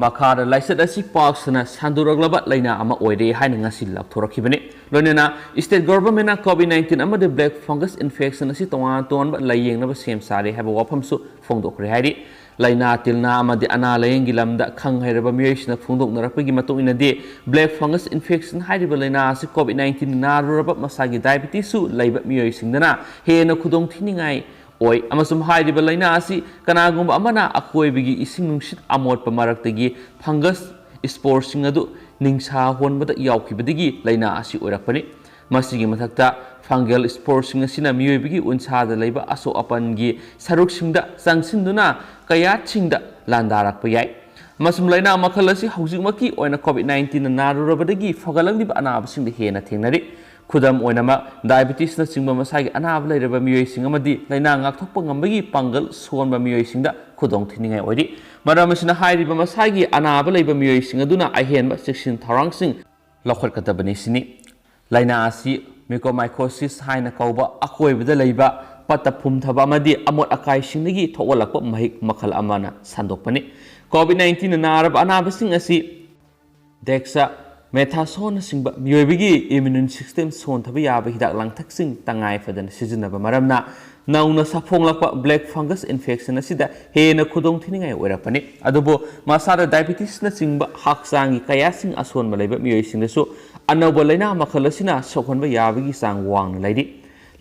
ꯃꯈꯥꯗ ꯂꯥꯏꯆꯠ ꯑꯁꯤ ꯄꯥꯛ ꯁꯟꯅ ꯁꯟꯗꯣꯔꯛꯂꯕ ꯂꯥꯏꯅꯥ ꯑꯃ ꯑꯣꯏꯔꯦ ꯍꯥꯏꯅ ꯉꯁꯤ ꯂꯥꯎꯊꯣꯔꯛꯈꯤꯕꯅꯤ꯫ ꯂꯣꯏꯅꯅ ꯁ꯭ꯇꯦꯠ ꯒꯣꯚꯔꯟꯃꯦꯟꯠꯅ ꯀꯣꯚꯤꯗ ꯅꯥꯏꯟꯇꯤꯟ ꯑꯃꯗꯤ ꯕ꯭ꯂꯦꯛ ꯐꯪꯒꯁ ꯏꯟꯐꯦꯛꯁꯟ ꯑꯁꯤ ꯇꯣꯉꯥꯟ ꯇꯣꯉꯥꯟꯕ ꯂꯥꯏꯌꯦꯡꯅꯕ ꯁꯦꯝ ꯁꯥꯔꯦ ꯍꯥꯏꯕ ꯋꯥꯐꯝꯁꯨ ꯐꯣꯡꯗꯣꯛꯈ꯭ꯔꯦ ꯍꯥꯏꯔꯤ꯫ ꯂꯥꯏꯅꯥ ꯇꯤꯜꯅꯥ ꯑꯃꯗꯤ ꯑꯅꯥ ꯂꯥꯏꯌꯦꯡꯒꯤ ꯂꯝꯗ ꯈꯪ ꯍꯩꯔꯕ ꯃꯤꯑꯣꯏꯁꯤꯡꯅ ꯐꯣꯡꯗꯣꯛꯅꯔꯛꯄꯒꯤ ꯃꯇꯨꯡ ꯏꯟꯅꯗꯤ, ꯕ꯭ꯂꯦꯛ ꯐꯪꯒꯁ ꯏꯟꯐꯦꯛꯁꯟ ꯍꯥꯏꯔꯤꯕ ꯂꯥꯏꯅꯥ ꯑꯁꯤ ꯀꯣꯚꯤꯗ ꯅꯥꯏꯟꯇꯤꯟ ꯅꯥꯔꯨꯔꯕ ꯃꯁꯥꯒꯤ ꯗꯥꯏꯕꯤꯇꯤꯁꯁꯨ ꯂꯩꯕ ꯃꯤꯑꯣꯏꯁꯤꯡꯗꯅ ꯍꯦꯟꯅ ꯈꯨꯗꯣꯡꯊꯤꯅꯤꯡꯉꯥꯏ ꯑꯣꯏ, ꯑꯃꯁꯨꯡ ꯍꯥꯏꯔꯤꯕ ꯂꯥꯏꯅꯥ ꯑꯁꯤ ꯀꯅꯥꯒꯨꯝꯕ ꯑꯃꯅ ꯑꯀꯣꯏꯕꯒꯤ ꯏꯁꯤꯡ ꯅꯨꯡꯁꯤꯠ ꯑꯃꯣꯠꯄ ꯃꯔꯛꯇꯒꯤ ꯐꯪꯒꯁ ꯁ꯭ꯄꯣꯔꯁꯤꯡ ꯑꯗꯨ ꯅꯤꯡꯁꯥ ꯍꯣꯟꯕꯗ ꯌꯥꯎꯈꯤꯕꯗꯒꯤ ꯂꯥꯏꯅꯥ ꯑꯁꯤ ꯑꯣꯏꯔꯛꯄꯅꯤ꯫ ꯃꯁꯤꯒꯤ ꯃꯊꯛꯇ, ꯐꯪꯒꯦꯜ ꯁ꯭ꯄꯣꯔꯁꯤꯡ ꯑꯁꯤꯅ ꯃꯤꯑꯣꯏꯕꯒꯤ ꯎꯟꯁꯥꯗ ꯂꯩꯕ ꯑꯁꯣꯛ ꯑꯄꯟꯒꯤ ꯁꯔꯨꯛꯁꯤꯡꯗ ꯆꯪꯁꯤꯟꯗꯨꯅ ꯀꯌꯥꯠꯁꯤꯡꯗ ꯂꯥꯟꯗꯥꯔꯛꯄ ꯌꯥꯏ꯫ ꯑꯃꯁꯨꯡ ꯂꯥꯏꯅꯥ ꯃꯈꯜ ꯑꯁꯤ ꯍꯧꯖꯤꯛꯃꯛꯀꯤ ꯑꯣꯏꯅ ꯀꯣꯚꯤꯗ ꯅꯥꯏꯟꯇꯤꯟꯅ ꯅꯥꯔꯨꯔꯕꯗꯒꯤ ꯐꯒꯠꯂꯛꯂꯤꯕ ꯑꯅꯥꯕꯁꯤꯡꯗ ꯍꯦꯟꯅ ꯊꯦꯡꯅꯔꯤ꯫ ꯈꯨꯗꯝ ꯑꯣꯏꯅꯃꯛ, ꯗꯥꯏꯕꯤꯇꯤꯁꯅꯆꯤꯡꯕ ꯃꯁꯥꯒꯤ ꯑꯅꯥꯕ ꯂꯩꯔꯕ ꯃꯤꯑꯣꯏꯁꯤꯡ ꯑꯃꯗꯤ ꯂꯥꯏꯅꯥ ꯉꯥꯛꯊꯣꯛꯄ ꯉꯝꯕꯒꯤ ꯄꯥꯡꯒꯜ ꯁꯣꯟꯕ ꯃꯤꯑꯣꯏꯁꯤꯡꯗ ꯈꯨꯗꯣꯡꯊꯤꯅꯤꯡꯉꯥꯏ ꯑꯣꯏꯔꯤ꯫ ꯃꯔꯝ ꯑꯁꯤꯅ, ꯍꯥꯏꯔꯤꯕ ꯃꯁꯥꯒꯤ ꯑꯅꯥꯕ ꯂꯩꯕ ꯃꯤꯑꯣꯏꯁꯤꯡ ꯑꯗꯨꯅ ꯑꯍꯦꯟꯕ ꯆꯦꯛꯁꯤꯟ ꯊꯧꯔꯥꯡꯁꯤꯡ ꯂꯧꯈꯠꯀꯗꯕꯅꯤ ꯁꯤꯅꯤ꯫ ꯂꯥꯏꯅꯥ ꯑꯁꯤ ꯃ꯭ꯌꯨꯀꯣꯃꯥꯏꯀꯣꯁꯤꯁ ꯍꯥꯏꯅ ꯀꯧꯕ ꯑꯀꯣꯏꯕꯗ ꯂꯩꯕ ꯄꯠꯇ ꯄꯨꯝꯊꯕ ꯑꯃꯗꯤ ꯑꯃꯣꯠ ꯑꯀꯥꯏꯁꯤꯡꯗꯒꯤ ꯊꯣꯛꯍꯜꯂꯛꯄ ꯃꯍꯤꯛ ꯃꯈꯜ ꯑꯃꯅ ꯁꯟꯗꯣꯛꯄꯅꯤ꯫ ꯀꯣꯚꯤꯗ ꯅꯥꯏꯟꯇꯤꯟꯅ ꯅꯥꯔꯕ ꯑꯅꯥꯕꯁꯤꯡ ꯑꯁꯤ ꯗꯦꯛꯁꯥ ꯃꯦꯊꯥꯁꯣꯟꯅꯆꯤꯡꯕ ꯃꯤꯑꯣꯏꯕꯒꯤ ꯏꯝꯃ꯭ꯌꯨꯟ ꯁꯤꯁꯇꯦꯝ ꯁꯣꯟꯊꯕ ꯌꯥꯕ ꯍꯤꯗꯥꯛ ꯂꯥꯡꯊꯛꯁꯤꯡ ꯇꯉꯥꯏ ꯐꯗꯅ ꯁꯤꯖꯤꯟꯅꯕ ꯃꯔꯝꯅ ꯅꯧꯅ ꯁꯥꯐꯣꯡꯂꯛꯄ ꯕ꯭ꯂꯦꯛ ꯐꯪꯒꯁ ꯏꯟꯐꯦꯛꯁꯟ ꯑꯁꯤꯗ ꯍꯦꯟꯅ ꯈꯨꯗꯣꯡꯊꯤꯅꯤꯡꯉꯥꯏ ꯑꯣꯏꯔꯛꯄꯅꯤ꯫ ꯑꯗꯨꯕꯨ ꯃꯁꯥꯗ ꯗꯥꯏꯕꯤꯇꯤꯁꯅꯆꯤꯡꯕ ꯍꯛꯆꯥꯡꯒꯤ ꯀꯌꯥꯁꯤꯡ ꯑꯁꯣꯟꯕ ꯂꯩꯕ ꯃꯤꯑꯣꯏꯁꯤꯡꯗꯁꯨ ꯑꯅꯧꯕ ꯂꯥꯏꯅꯥ ꯃꯈꯜ ꯑꯁꯤꯅ ꯁꯣꯛꯍꯟꯕ ꯌꯥꯕꯒꯤ ꯆꯥꯡ ꯋꯥꯡꯅ ꯂꯩꯔꯤ꯫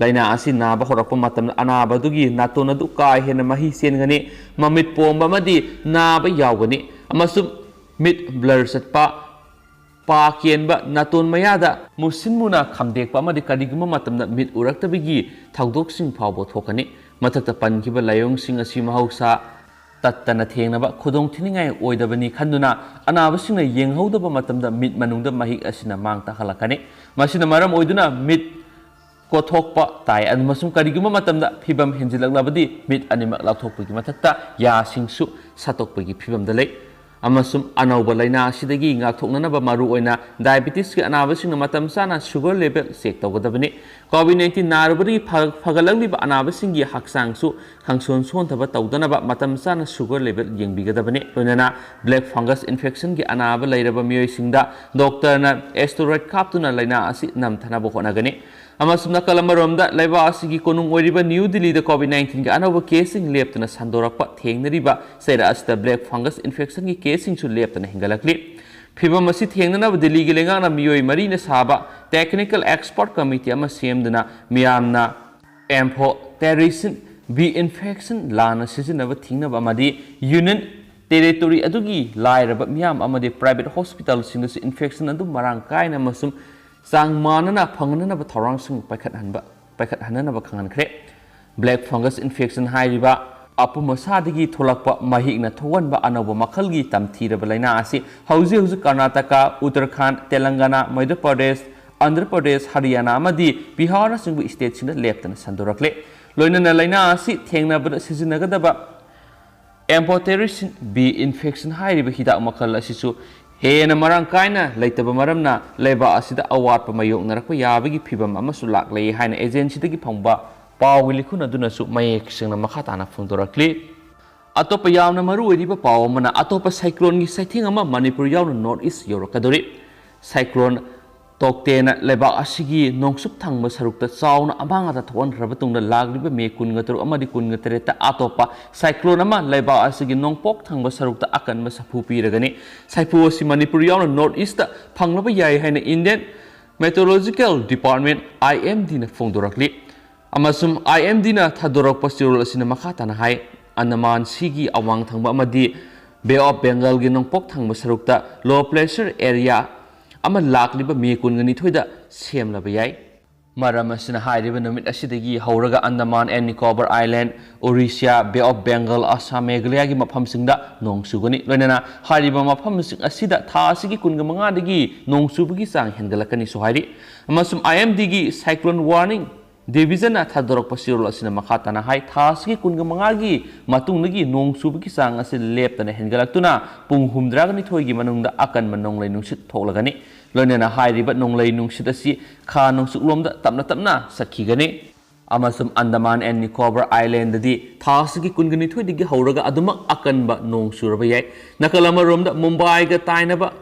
ꯂꯥꯏꯅꯥ ꯑꯁꯤ ꯅꯥꯕ ꯍꯧꯔꯛꯄ ꯃꯇꯝꯗ ꯑꯅꯥꯕ ꯑꯗꯨꯒꯤ ꯅꯥꯇꯣꯟ ꯑꯗꯨ ꯀꯥ ꯍꯦꯟꯅ ꯃꯍꯤ ꯆꯦꯟꯒꯅꯤ, ꯃꯃꯤꯠ ꯄꯣꯝꯕ ꯑꯃꯗꯤ ꯅꯥꯕ ꯌꯥꯎꯒꯅꯤ, ꯑꯃꯁꯨꯡ ꯃꯤꯠ ꯕ꯭ꯂꯔ ꯆꯠꯄ, ꯄꯥ ꯀꯦꯟꯕ, ꯅꯥꯇꯣꯟ ꯃꯌꯥꯗ ꯃꯨꯁꯤꯟ ꯃꯨꯅ ꯈꯝꯗꯦꯛꯄ ꯑꯃꯗꯤ ꯀꯔꯤꯒꯨꯝꯕ ꯃꯇꯝꯗ ꯃꯤꯠ ꯎꯔꯛꯇꯕꯒꯤ ꯊꯧꯗꯣꯛꯁꯤꯡ ꯐꯥꯎꯕ ꯊꯣꯛꯀꯅꯤ꯫ ꯃꯊꯛꯇ ꯄꯟꯈꯤꯕ ꯂꯥꯏꯑꯣꯡꯁꯤꯡ ꯑꯁꯤ ꯃꯍꯧꯁꯥ ꯇꯠꯇꯅ ꯊꯦꯡꯅꯕ ꯈꯨꯗꯣꯡꯊꯤꯅꯤꯡꯉꯥꯏ ꯑꯣꯏꯗꯕꯅꯤ ꯈꯟꯗꯨꯅ, ꯑꯅꯥꯕꯁꯤꯡꯅ ꯌꯦꯡꯍꯧꯗꯕ ꯃꯇꯝꯗ ꯃꯤꯠ ꯃꯅꯨꯡꯗ ꯃꯍꯤꯛ ꯑꯁꯤꯅ ꯃꯥꯡ ꯇꯥꯛꯍꯜꯂꯛꯀꯅꯤ꯫ ꯃꯁꯤꯅ ꯃꯔꯝ ꯑꯣꯏꯗꯨꯅ ꯃꯤꯠ ꯀꯣꯊꯣꯛꯄ ꯇꯥꯏ꯫ ꯑꯃꯁꯨꯡ ꯀꯔꯤꯒꯨꯝꯕ ꯃꯇꯝꯗ ꯐꯤꯕꯝ ꯍꯦꯟꯖꯤꯜꯂꯛꯂꯕꯗꯤ ꯃꯤꯠ ꯑꯅꯤꯃꯛ ꯂꯥꯎꯊꯣꯛꯄꯒꯤ ꯃꯊꯛꯇ ꯌꯥꯁꯤꯡꯁꯨ ꯁꯠꯇꯣꯛꯄꯒꯤ ꯐꯤꯕꯝꯗ ꯂꯩ꯫ ꯑꯃꯁꯨꯡ ꯑꯅꯧꯕ ꯂꯥꯏꯅꯥ ꯑꯁꯤꯗꯒꯤ ꯉꯥꯛꯊꯣꯛꯅꯅꯕ ꯃꯔꯨꯑꯣꯏꯅ diabetes ꯀꯤ ꯑꯅꯥꯕꯁꯤꯡꯅ ꯃꯇꯝ ꯆꯥꯅ sugar level check ꯇꯧꯒꯗꯕꯅꯤ꯫ COVID nineteen ꯅꯥꯔꯨꯕꯗꯒꯤ ꯐ-, ꯐꯒꯠꯂꯛꯂꯤꯕ ꯑꯅꯥꯕꯁꯤꯡꯒꯤ ꯍꯛꯆꯥꯡꯁꯨ ꯈꯪꯁꯣꯟ ꯁꯣꯟꯊꯕ ꯇꯧꯗꯅꯕ ꯃꯇꯝ ꯆꯥꯅ sugar level ꯌꯦꯡꯕꯤꯒꯗꯕꯅꯤ꯫ ꯂꯣꯏꯅꯅ black fungus infection ꯒꯤ ꯑꯅꯥꯕ ꯂꯩꯔꯕ ꯃꯤꯑꯣꯏꯁꯤꯡꯗ doctor ꯅ steroid ꯀꯥꯞꯇꯨꯅ ꯂꯥꯏꯅꯥ ꯑꯁꯤ ꯅꯝꯊꯅꯕ ꯍꯣꯠꯅꯒꯅꯤ꯫ ꯑꯃꯁꯨꯡ ꯅꯥꯀꯜ ꯑꯃꯔꯣꯝꯗ, ꯂꯩꯕꯥꯛ ꯑꯁꯤꯒꯤ ꯀꯣꯅꯨꯡ ꯑꯣꯏꯔꯤꯕ ꯅ꯭ꯌꯨ ꯗꯤꯜꯂꯤꯗ COVID nineteen ꯒꯤ ꯑꯅꯧꯕ case ꯁꯤꯡ ꯂꯦꯞꯇꯅ ꯁꯟꯗꯣꯔꯛꯄ ꯊꯦꯡꯅꯔꯤꯕ ꯆꯩꯔꯥꯛ ꯑꯁꯤꯗ black fungus infection ꯒꯤ case ꯁꯤꯡꯁꯨ ꯂꯦꯞꯇꯅ ꯍꯦꯟꯒꯠꯂꯛꯂꯤ꯫ ꯐꯤꯚꯝ ꯑꯁꯤ ꯊꯦꯡꯅꯅꯕ ꯗꯤꯜꯂꯤꯒꯤ ꯂꯩꯉꯥꯛꯅ ꯃꯤꯑꯣꯏ ꯃꯔꯤꯅ ꯁꯥꯕ technical expert committee ꯑꯃ ꯁꯦꯝꯗꯨꯅ ꯃꯤꯌꯥꯝꯅ amphotericin B infection ꯂꯥꯟꯅ ꯁꯤꯖꯤꯟꯅꯕ ꯊꯤꯡꯅꯕ ꯑꯃꯗꯤ union territory ꯑꯗꯨꯒꯤ ꯂꯥꯏꯔꯕ ꯃꯤꯌꯥꯝ ꯑꯃꯗꯤ private hospital ꯁꯤꯡꯗꯁꯨ infection ꯑꯗꯨ ꯃꯔꯥꯡ ꯀꯥꯏꯅ ꯑꯃꯁꯨꯡ ꯆꯥꯡ ꯃꯥꯟꯅꯅ ꯐꯪꯍꯟꯅꯕ ꯊꯧꯔꯥꯡꯁꯤꯡ ꯄꯥꯏꯈꯠꯍꯟꯕ, ꯄꯥꯏꯈꯠꯍꯟꯅꯕ ꯈꯪꯍꯟꯈ꯭ꯔꯦ꯫ Black fungus infection ꯍꯥꯏꯔꯤꯕ ꯑꯄꯨꯝ ꯑꯁꯥꯗꯒꯤ ꯊꯣꯛꯂꯛꯄ ꯃꯍꯤꯛꯅ ꯊꯣꯛꯍꯟꯕ ꯑꯅꯧꯕ ꯃꯈꯜꯒꯤ ꯇꯝꯊꯤꯔꯕ ꯂꯥꯏꯅꯥ ꯑꯁꯤ ꯍꯧꯖꯤꯛ ꯍꯧꯖꯤꯛ ꯀꯔꯅꯥꯇꯀꯥ, ꯎꯠꯇꯔꯈꯥꯟꯗ, ꯇꯦꯂꯪꯒꯥꯅꯥ, ꯃꯙ꯭ꯌ ꯄ꯭ꯔꯗꯦꯁ, ꯑꯟꯙ꯭ꯔ ꯄ꯭ꯔꯗꯦꯁ, ꯍꯔꯤꯌꯥꯅꯥ ꯑꯃꯗꯤ ꯕꯤꯍꯥꯔꯅꯆꯤꯡꯕ state ꯁꯤꯡꯗ ꯂꯦꯞꯇꯅ ꯁꯟꯗꯣꯔꯛꯂꯦ꯫ ꯂꯣꯏꯅꯅ ꯂꯥꯏꯅꯥ ꯑꯁꯤ ꯊꯦꯡꯅꯕꯗ ꯁꯤꯖꯤꯟꯅꯒꯗꯕ amphotericin B infection ꯍꯥꯏꯔꯤꯕ ꯍꯤꯗꯥꯛ ꯃꯈꯜ ꯑꯁꯤꯁꯨ ꯍꯦꯟꯅ ꯃꯔꯥꯡ ꯀꯥꯏꯅ ꯂꯩꯇꯕ ꯃꯔꯝꯅ ꯂꯩꯕꯥꯛ ꯑꯁꯤꯗ ꯑꯋꯥꯠꯄ ꯃꯥꯌꯣꯛꯅꯔꯛꯄ ꯌꯥꯕꯒꯤ ꯐꯤꯚꯝ ꯑꯃꯁꯨ ꯂꯥꯛꯂꯦ ꯍꯥꯏꯅ agency ꯗꯒꯤ ꯐꯪꯕ ꯄꯥꯎꯒꯤ ꯂꯤꯈꯨꯟ ꯑꯗꯨꯅꯁꯨ ꯃꯌꯦꯛ ꯁꯦꯡꯅ ꯃꯈꯥ ꯇꯥꯅ ꯐꯣꯡꯗꯣꯔꯛꯂꯤ꯫ ꯑꯇꯣꯞꯄ ꯌꯥꯝꯅ ꯃꯔꯨ ꯑꯣꯏꯔꯤꯕ ꯄꯥꯎ ꯑꯃꯅ, ꯑꯇꯣꯞꯄ cyclone ꯒꯤ ꯆꯩꯊꯦꯡ ꯑꯃ ꯃꯅꯤꯄꯨꯔ ꯌꯥꯎꯅ North East ꯌꯧꯔꯛꯀꯗꯧꯔꯤ꯫ Cyclone ꯇꯣꯛꯇꯦꯅ ꯂꯩꯕꯥꯛ ꯑꯁꯤꯒꯤ ꯅꯣꯡꯆꯨꯞ ꯊꯪꯕ ꯁꯔꯨꯛꯇ ꯆꯥꯎꯅ ꯑꯃꯥꯡ ꯑꯇꯥ ꯊꯣꯛꯍꯟꯈ꯭ꯔꯕ ꯇꯨꯡꯗ, ꯂꯥꯛꯂꯤꯕ May ꯀꯨꯟꯒ ꯇꯔꯨꯛ ꯑꯃꯗꯤ ꯀꯨꯟꯒ ꯇꯔꯦꯠꯇ ꯑꯇꯣꯞꯄ cyclone ꯑꯃ ꯂꯩꯕꯥꯛ ꯑꯁꯤꯒꯤ ꯅꯣꯡꯄꯣꯛ ꯊꯪꯕ ꯁꯔꯨꯛꯇ ꯑꯀꯟꯕ ꯁꯥꯐꯨ ꯄꯤꯔꯒꯅꯤ꯫ ꯁꯥꯐꯨ ꯑꯁꯤ ꯃꯅꯤꯄꯨꯔ ꯌꯥꯎꯅ North East ꯇ ꯐꯪꯂꯕ ꯌꯥꯏ ꯍꯥꯏꯅ Indian Meteorological Department, I M D ꯅ ꯐꯣꯡꯗꯣꯔꯛꯂꯤ꯫ ꯑꯃꯁꯨꯡ I M D ꯅ ꯊꯥꯗꯣꯔꯛꯄ ꯆꯦꯔꯣꯜ ꯑꯁꯤꯅ ꯃꯈꯥ ꯇꯥꯅ ꯍꯥꯏ, ꯑꯟꯗꯃꯥꯟ ꯁꯤꯒꯤ ꯑꯋꯥꯡ ꯊꯪꯕ ꯑꯃꯗꯤ Bay of Bengal ꯒꯤ ꯅꯣꯡꯄꯣꯛ ꯊꯪꯕ ꯁꯔꯨꯛꯇ low pressure area ꯑꯃ ꯂꯥꯛꯂꯤꯕ May ꯀꯨꯟꯒ ꯅꯤꯊꯣꯏꯗ ꯁꯦꯝꯂꯕ ꯌꯥꯏ꯫ ꯃꯔꯝ ꯑꯁꯤꯅ ꯍꯥꯏꯔꯤꯕ ꯅꯨꯃꯤꯠ ꯑꯁꯤꯗꯒꯤ ꯍꯧꯔꯒ Andaman and Nicobar Island, Orissa, Bay of Bengal, Assam, Meghalayagi ꯃꯐꯝꯁꯤꯡꯗ ꯅꯣꯡ ꯆꯨꯒꯅꯤ꯫ ꯂꯣꯏꯅꯅ ꯍꯥꯏꯔꯤꯕ ꯃꯐꯝꯁꯤꯡ ꯑꯁꯤꯗ ꯊꯥ ꯑꯁꯤꯒꯤ ꯀꯨꯟꯒ ꯃꯉꯥꯗꯒꯤ ꯅꯣꯡ ꯆꯨꯕꯒꯤ ꯆꯥꯡ ꯍꯦꯟꯒꯠꯂꯛꯀꯅꯤꯁꯨ ꯍꯥꯏꯔꯤ꯫ ꯑꯃꯁꯨꯡ I M Dꯒꯤ Cyclone Warning Divisionꯅ ꯊꯥꯗꯣꯔꯛꯄ ꯆꯦꯔꯣꯜ ꯑꯁꯤꯅ ꯃꯈꯥ ꯇꯥꯅ ꯍꯥꯏ, ꯊꯥ ꯑꯁꯤꯒꯤ ꯀꯨꯟꯒ ꯃꯉꯥꯒꯤ ꯃꯇꯨꯡꯗꯒꯤ ꯅꯣꯡ ꯆꯨꯕꯒꯤ ꯆꯥꯡ ꯑꯁꯤ ꯂꯦꯞꯇꯅ ꯍꯦꯟꯒꯠꯂꯛꯇꯨꯅ ꯄꯨꯡ ꯍꯨꯝꯗ꯭ꯔꯥꯒ ꯅꯤꯊꯣꯏꯒꯤ ꯃꯅꯨꯡꯗ ꯑꯀꯟꯕ ꯅꯣꯡꯂꯩ ꯅꯨꯡꯁꯤꯠ ꯊꯣꯛꯂꯒꯅꯤ꯫ ꯂꯣꯏꯅꯅ ꯍꯥꯏꯔꯤꯕ ꯅꯣꯡꯂꯩ ꯅꯨꯡꯁꯤꯠ ꯑꯁꯤ ꯈꯥ ꯅꯣꯡꯆꯨꯞꯂꯣꯝꯗ ꯇꯞꯅ ꯇꯞꯅ ꯆꯠꯈꯤꯒꯅꯤ꯫ ꯑꯃꯁꯨꯡ Andaman and Nicobar Islandꯗꯤ ꯊꯥ ꯑꯁꯤꯒꯤ ꯀꯨꯟꯒ ꯅꯤꯊꯣꯏꯗꯒꯤ ꯍꯧꯔꯒ ꯑꯗꯨꯃꯛ ꯑꯀꯟꯕ ꯅꯣꯡ ꯆꯨꯔꯕ ꯌꯥꯏ꯫ ꯅꯥꯀꯜ ꯑꯃꯔꯣꯝꯗ ꯃꯨꯝꯕꯥꯏꯒ ꯇꯥꯏꯅꯕ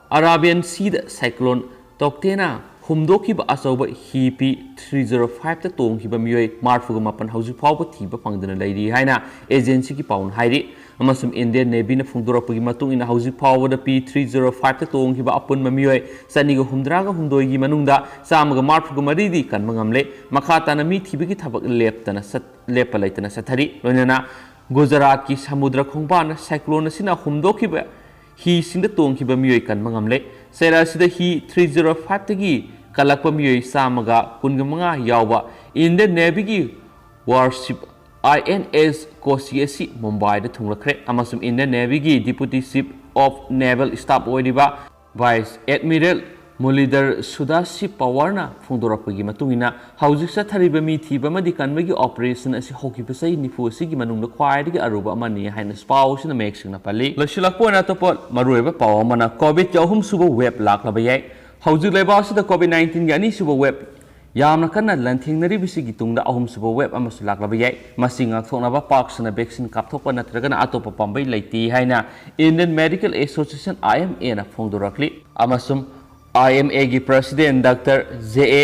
Arabian Seaꯗ Cyclone Tauktaeꯅ ꯍꯨꯝꯗꯣꯛꯈꯤꯕ ꯑꯆꯧꯕ ꯍꯤ P three zero fiveꯇ ꯇꯣꯡꯈꯤꯕ ꯃꯤꯑꯣꯏ ꯃꯔꯤꯐꯨꯒ ꯃꯥꯄꯟ ꯍꯧꯖꯤꯛ ꯐꯥꯎꯕ ꯊꯤꯕ ꯐꯪꯗꯅ ꯂꯩꯔꯤ ꯍꯥꯏꯅ agencyꯒꯤ ꯄꯥꯎꯅ ꯍꯥꯏꯔꯤ꯫ ꯑꯃꯁꯨꯡ Indian Navyꯅ ꯐꯣꯡꯗꯣꯔꯛꯄꯒꯤ ꯃꯇꯨꯡ ꯏꯟꯅ ꯍꯧꯖꯤꯛ ꯐꯥꯎꯕꯗ P three zero fiveꯇ ꯇꯣꯡꯈꯤꯕ ꯑꯄꯨꯟꯕ ꯃꯤꯑꯣꯏ ꯆꯅꯤꯒ ꯍꯨꯝꯗ꯭ꯔꯥꯒ ꯍꯨꯝꯗꯣꯏꯒꯤ ꯃꯅꯨꯡꯗ ꯆꯥꯝꯃꯒ ꯃꯔꯤꯐꯨꯒ ꯃꯔꯤꯗꯤ ꯀꯟꯕ ꯉꯝꯂꯦ꯫ ꯃꯈꯥ ꯇꯥꯅ ꯃꯤ ꯊꯤꯕꯒꯤ ꯊꯕꯛ ꯂꯦꯞꯇꯅ ꯆꯠ-, ꯂꯦꯞꯄ ꯂꯩꯇꯅ ꯆꯠꯊꯔꯤ꯫ ꯂꯣꯏꯅꯅ ꯒꯨꯖꯔꯥꯠꯀꯤ ꯁꯃꯨꯗ꯭ꯔ ꯈꯣꯡꯕꯥꯟꯗ cyclone ꯑꯁꯤꯅ ꯍꯨꯝꯗꯣꯛꯈꯤꯕ ꯍꯤꯁꯤꯡꯗ ꯇꯣꯡꯈꯤꯕ ꯃꯤꯑꯣꯏ ꯀꯟꯕ ꯉꯝꯂꯦ꯫ ꯆꯩꯔꯥꯛ ꯑꯁꯤꯗ ꯍꯤ three zero fiveꯇꯒꯤ ꯀꯜꯂꯛꯄ ꯃꯤꯑꯣꯏ ꯆꯥꯝꯃꯒ ꯀꯨꯟꯒ ꯃꯉꯥ ꯌꯥꯎꯕ Indian Navyꯒꯤ warship I N S Kochi ꯑꯁꯤ ꯃꯨꯝꯕꯥꯏꯗ ꯊꯨꯡꯂꯈ꯭ꯔꯦ꯫ ꯑꯃꯁꯨꯡ Indian Navyꯒꯤ Deputy Chief of Naval Staff ꯑꯣꯏꯔꯤꯕ Vice Admiral Mulindra Sudhir Singh Panwarꯅ ꯐꯣꯡꯗꯣꯔꯛꯄꯒꯤ ꯃꯇꯨꯡ ꯏꯟꯅ, ꯍꯧꯖꯤꯛ ꯆꯠꯊꯔꯤꯕ ꯃꯤ ꯊꯤꯕ ꯑꯃꯗꯤ ꯀꯟꯕꯒꯤ operation ꯑꯁꯤ ꯍꯧꯈꯤꯕ ꯆꯍꯤ ꯅꯤꯐꯨ ꯑꯁꯤꯒꯤ ꯃꯅꯨꯡꯗ ꯈ꯭ꯋꯥꯏꯗꯒꯤ ꯑꯔꯨꯕ ꯑꯃꯅꯤ ꯍꯥꯏꯅ ꯄꯥꯎ ꯑꯁꯤꯅ ꯃꯌꯦꯛ ꯁꯦꯡꯅ ꯄꯜꯂꯤ꯫ ꯂꯣꯏꯁꯤꯜꯂꯛꯄ ꯑꯣꯏꯅ ꯑꯇꯣꯞꯄ ꯃꯔꯨꯑꯣꯏꯕ ꯄꯥꯎ ꯑꯃꯅ, COVIDꯀꯤ ꯑꯍꯨꯝꯁꯨꯕ wave ꯂꯥꯛꯂꯕ ꯌꯥꯏ꯫ ꯍꯧꯖꯤꯛ ꯂꯩꯕꯥꯛ ꯑꯁꯤꯗ COVID nineteenꯒꯤ ꯑꯅꯤꯁꯨꯕ wave ꯌꯥꯝꯅ ꯀꯟꯅ ꯂꯥꯟꯊꯦꯡꯅꯔꯤꯕꯁꯤꯒꯤ ꯇꯨꯡꯗ ꯑꯍꯨꯝꯁꯨꯕ wave ꯑꯃꯁꯨ ꯂꯥꯛꯂꯕ ꯌꯥꯏ꯫ ꯃꯁꯤ ꯉꯥꯛꯊꯣꯛꯅꯕ ꯄꯥꯛ ꯁꯟꯅ vaccine ꯀꯥꯞꯊꯣꯛꯄ ꯅꯠꯇ꯭ꯔꯒꯅ ꯑꯇꯣꯞꯄ ꯄꯥꯝꯕꯩ ꯂꯩꯇꯦ ꯍꯥꯏꯅ Indian Medical Association, I M Aꯅ ꯐꯣꯡꯗꯣꯔꯛꯂꯤ꯫ ꯑꯃꯁꯨꯡ I M Aꯒꯤ President Doctor J A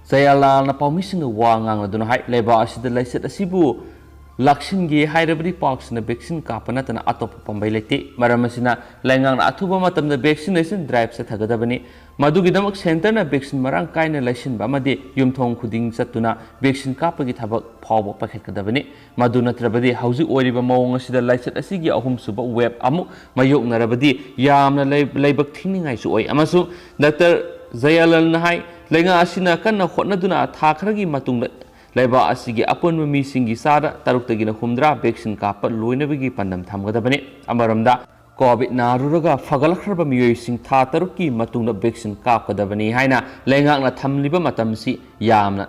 Jayalalꯅ ꯄꯥꯎꯃꯤꯁꯤꯡꯒ ꯋꯥ ꯉꯥꯡꯅꯗꯨꯅ ꯍꯥꯏ, ꯂꯩꯕꯥꯛ ꯑꯁꯤꯗ ꯂꯥꯏꯆꯠ ꯑꯁꯤꯕꯨ ꯂꯥꯛꯁꯤꯟꯒꯦ ꯍꯥꯏꯔꯕꯗꯤ ꯄꯥꯛ ꯁꯟꯅ vaccine ꯀꯥꯞꯄ ꯅꯠꯇꯅ ꯑꯇꯣꯞꯄ ꯄꯥꯝꯕꯩ ꯂꯩꯇꯦ꯫ ꯃꯔꯝ ꯑꯁꯤꯅ ꯂꯩꯉꯥꯛꯅ ꯑꯊꯨꯕ ꯃꯇꯝꯗ vaccination drive ꯆꯠꯊꯒꯗꯕꯅꯤ꯫ ꯃꯗꯨꯒꯤꯗꯃꯛ centreꯅ vaccine ꯃꯔꯥꯡ ꯀꯥꯏꯅ ꯂꯩꯁꯤꯟꯕ ꯑꯃꯗꯤ ꯌꯨꯝꯊꯣꯡ ꯈꯨꯗꯤꯡ ꯆꯠꯇꯨꯅ vaccine ꯀꯥꯞꯄꯒꯤ ꯊꯕꯛ ꯐꯥꯎꯕ ꯄꯥꯏꯈꯠꯀꯗꯕꯅꯤ꯫ ꯃꯗꯨ ꯅꯠꯇ꯭ꯔꯕꯗꯤ ꯍꯧꯖꯤꯛ ꯑꯣꯏꯔꯤꯕ ꯃꯑꯣꯡ ꯑꯁꯤꯗ ꯂꯥꯏꯆꯠ ꯑꯁꯤꯒꯤ ꯑꯍꯨꯝꯁꯨꯕ wave ꯑꯃꯨꯛ ꯃꯥꯌꯣꯛꯅꯔꯕꯗꯤ ꯌꯥꯝꯅ ꯂꯩ-, ꯂꯥꯏꯕꯛ ꯊꯤꯅꯤꯡꯉꯥꯏꯁꯨ ꯑꯣꯏ꯫ ꯑꯃꯁꯨꯡ Doctor Jayalalꯅ ꯍꯥꯏ, ꯂꯩꯉꯥꯛ ꯑꯁꯤꯅ ꯀꯟꯅ ꯍꯣꯠꯅꯗꯨꯅ ꯊꯥ ꯈꯔꯒꯤ ꯃꯇꯨꯡꯗ ꯂꯩꯕꯥꯛ ꯑꯁꯤꯒꯤ ꯑꯄꯨꯟꯕ ꯃꯤꯁꯤꯡꯒꯤ ꯆꯥꯗ ꯇꯔꯨꯛꯇꯒꯤꯅ ꯍꯨꯝꯗ꯭ꯔꯥ vaccine ꯀꯥꯞꯄ ꯂꯣꯏꯅꯕꯒꯤ ꯄꯥꯟꯗꯝ ꯊꯝꯒꯗꯕꯅꯤ꯫ ꯑꯃꯔꯣꯝꯗ, COVID ꯅꯥꯔꯨꯔꯒ ꯐꯒꯠꯂꯛꯈ꯭ꯔꯕ ꯃꯤꯑꯣꯏꯁꯤꯡ ꯊꯥ ꯇꯔꯨꯛꯀꯤ ꯃꯇꯨꯡꯗ vaccine ꯀꯥꯞꯀꯗꯕꯅꯤ ꯍꯥꯏꯅ ꯂꯩꯉꯥꯛꯅ ꯊꯝꯂꯤꯕ ꯃꯇꯝꯁꯤ ꯌꯥꯝꯅ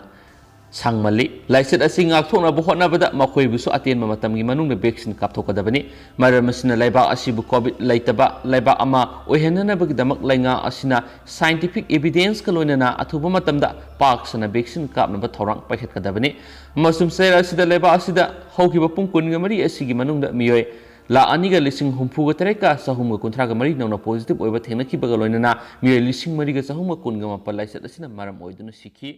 ꯁꯥꯡꯃꯜꯂꯤ꯫ ꯂꯥꯏꯆꯠ ꯑꯁꯤ ꯉꯥꯛꯊꯣꯛꯅꯕ ꯍꯣꯠꯅꯕꯗ ꯃꯈꯣꯏꯕꯨꯁꯨ ꯑꯇꯦꯟꯕ ꯃꯇꯝꯒꯤ ꯃꯅꯨꯡꯗ vaccine ꯀꯥꯞꯊꯣꯛꯀꯗꯕꯅꯤ꯫ ꯃꯔꯝ ꯑꯁꯤꯅ ꯂꯩꯕꯥꯛ ꯑꯁꯤꯕꯨ COVID ꯂꯩꯇꯕ ꯂꯩꯕꯥꯛ ꯑꯃ ꯑꯣꯏꯍꯟꯅꯅꯕꯒꯤꯗꯃꯛ ꯂꯩꯉꯥꯛ ꯑꯁꯤꯅ scientific evidence ꯀ ꯂꯣꯏꯅꯅ ꯑꯊꯨꯕ ꯃꯇꯝꯗ ꯄꯥꯛ ꯁꯟꯅ vaccine ꯀꯥꯞꯅꯕ ꯊꯧꯔꯥꯡ ꯄꯥꯏꯈꯠꯀꯗꯕꯅꯤ꯫ ꯑꯃꯁꯨꯡ ꯆꯌꯣꯜ ꯑꯁꯤꯗ ꯂꯩꯕꯥꯛ ꯑꯁꯤꯗ ꯍꯧꯈꯤꯕ ꯄꯨꯡ ꯀꯨꯟꯒ ꯃꯔꯤ ꯑꯁꯤꯒꯤ ꯃꯅꯨꯡꯗ ꯃꯤꯑꯣꯏ ꯂꯥꯈ ꯑꯅꯤꯒ ꯂꯤꯁꯤꯡ ꯍꯨꯝꯐꯨꯒ ꯇꯔꯦꯠꯀ ꯆꯍꯨꯝꯒ ꯀꯨꯟꯊ꯭ꯔꯥꯒ ꯃꯔꯤ ꯅꯧꯅ positive ꯑꯣꯏꯕ ꯊꯦꯡꯅꯈꯤꯕꯒ ꯂꯣꯏꯅꯅ ꯃꯤꯑꯣꯏ ꯂꯤꯁꯤꯡ ꯃꯔꯤꯒ ꯆꯍꯨꯝꯒ ꯀꯨꯟꯒ ꯃꯥꯄꯜ ꯂꯥꯏꯆꯠ ꯑꯁꯤꯅ ꯃꯔꯝ ꯑꯣꯏꯗꯨꯅ ꯁꯤꯈꯤ꯫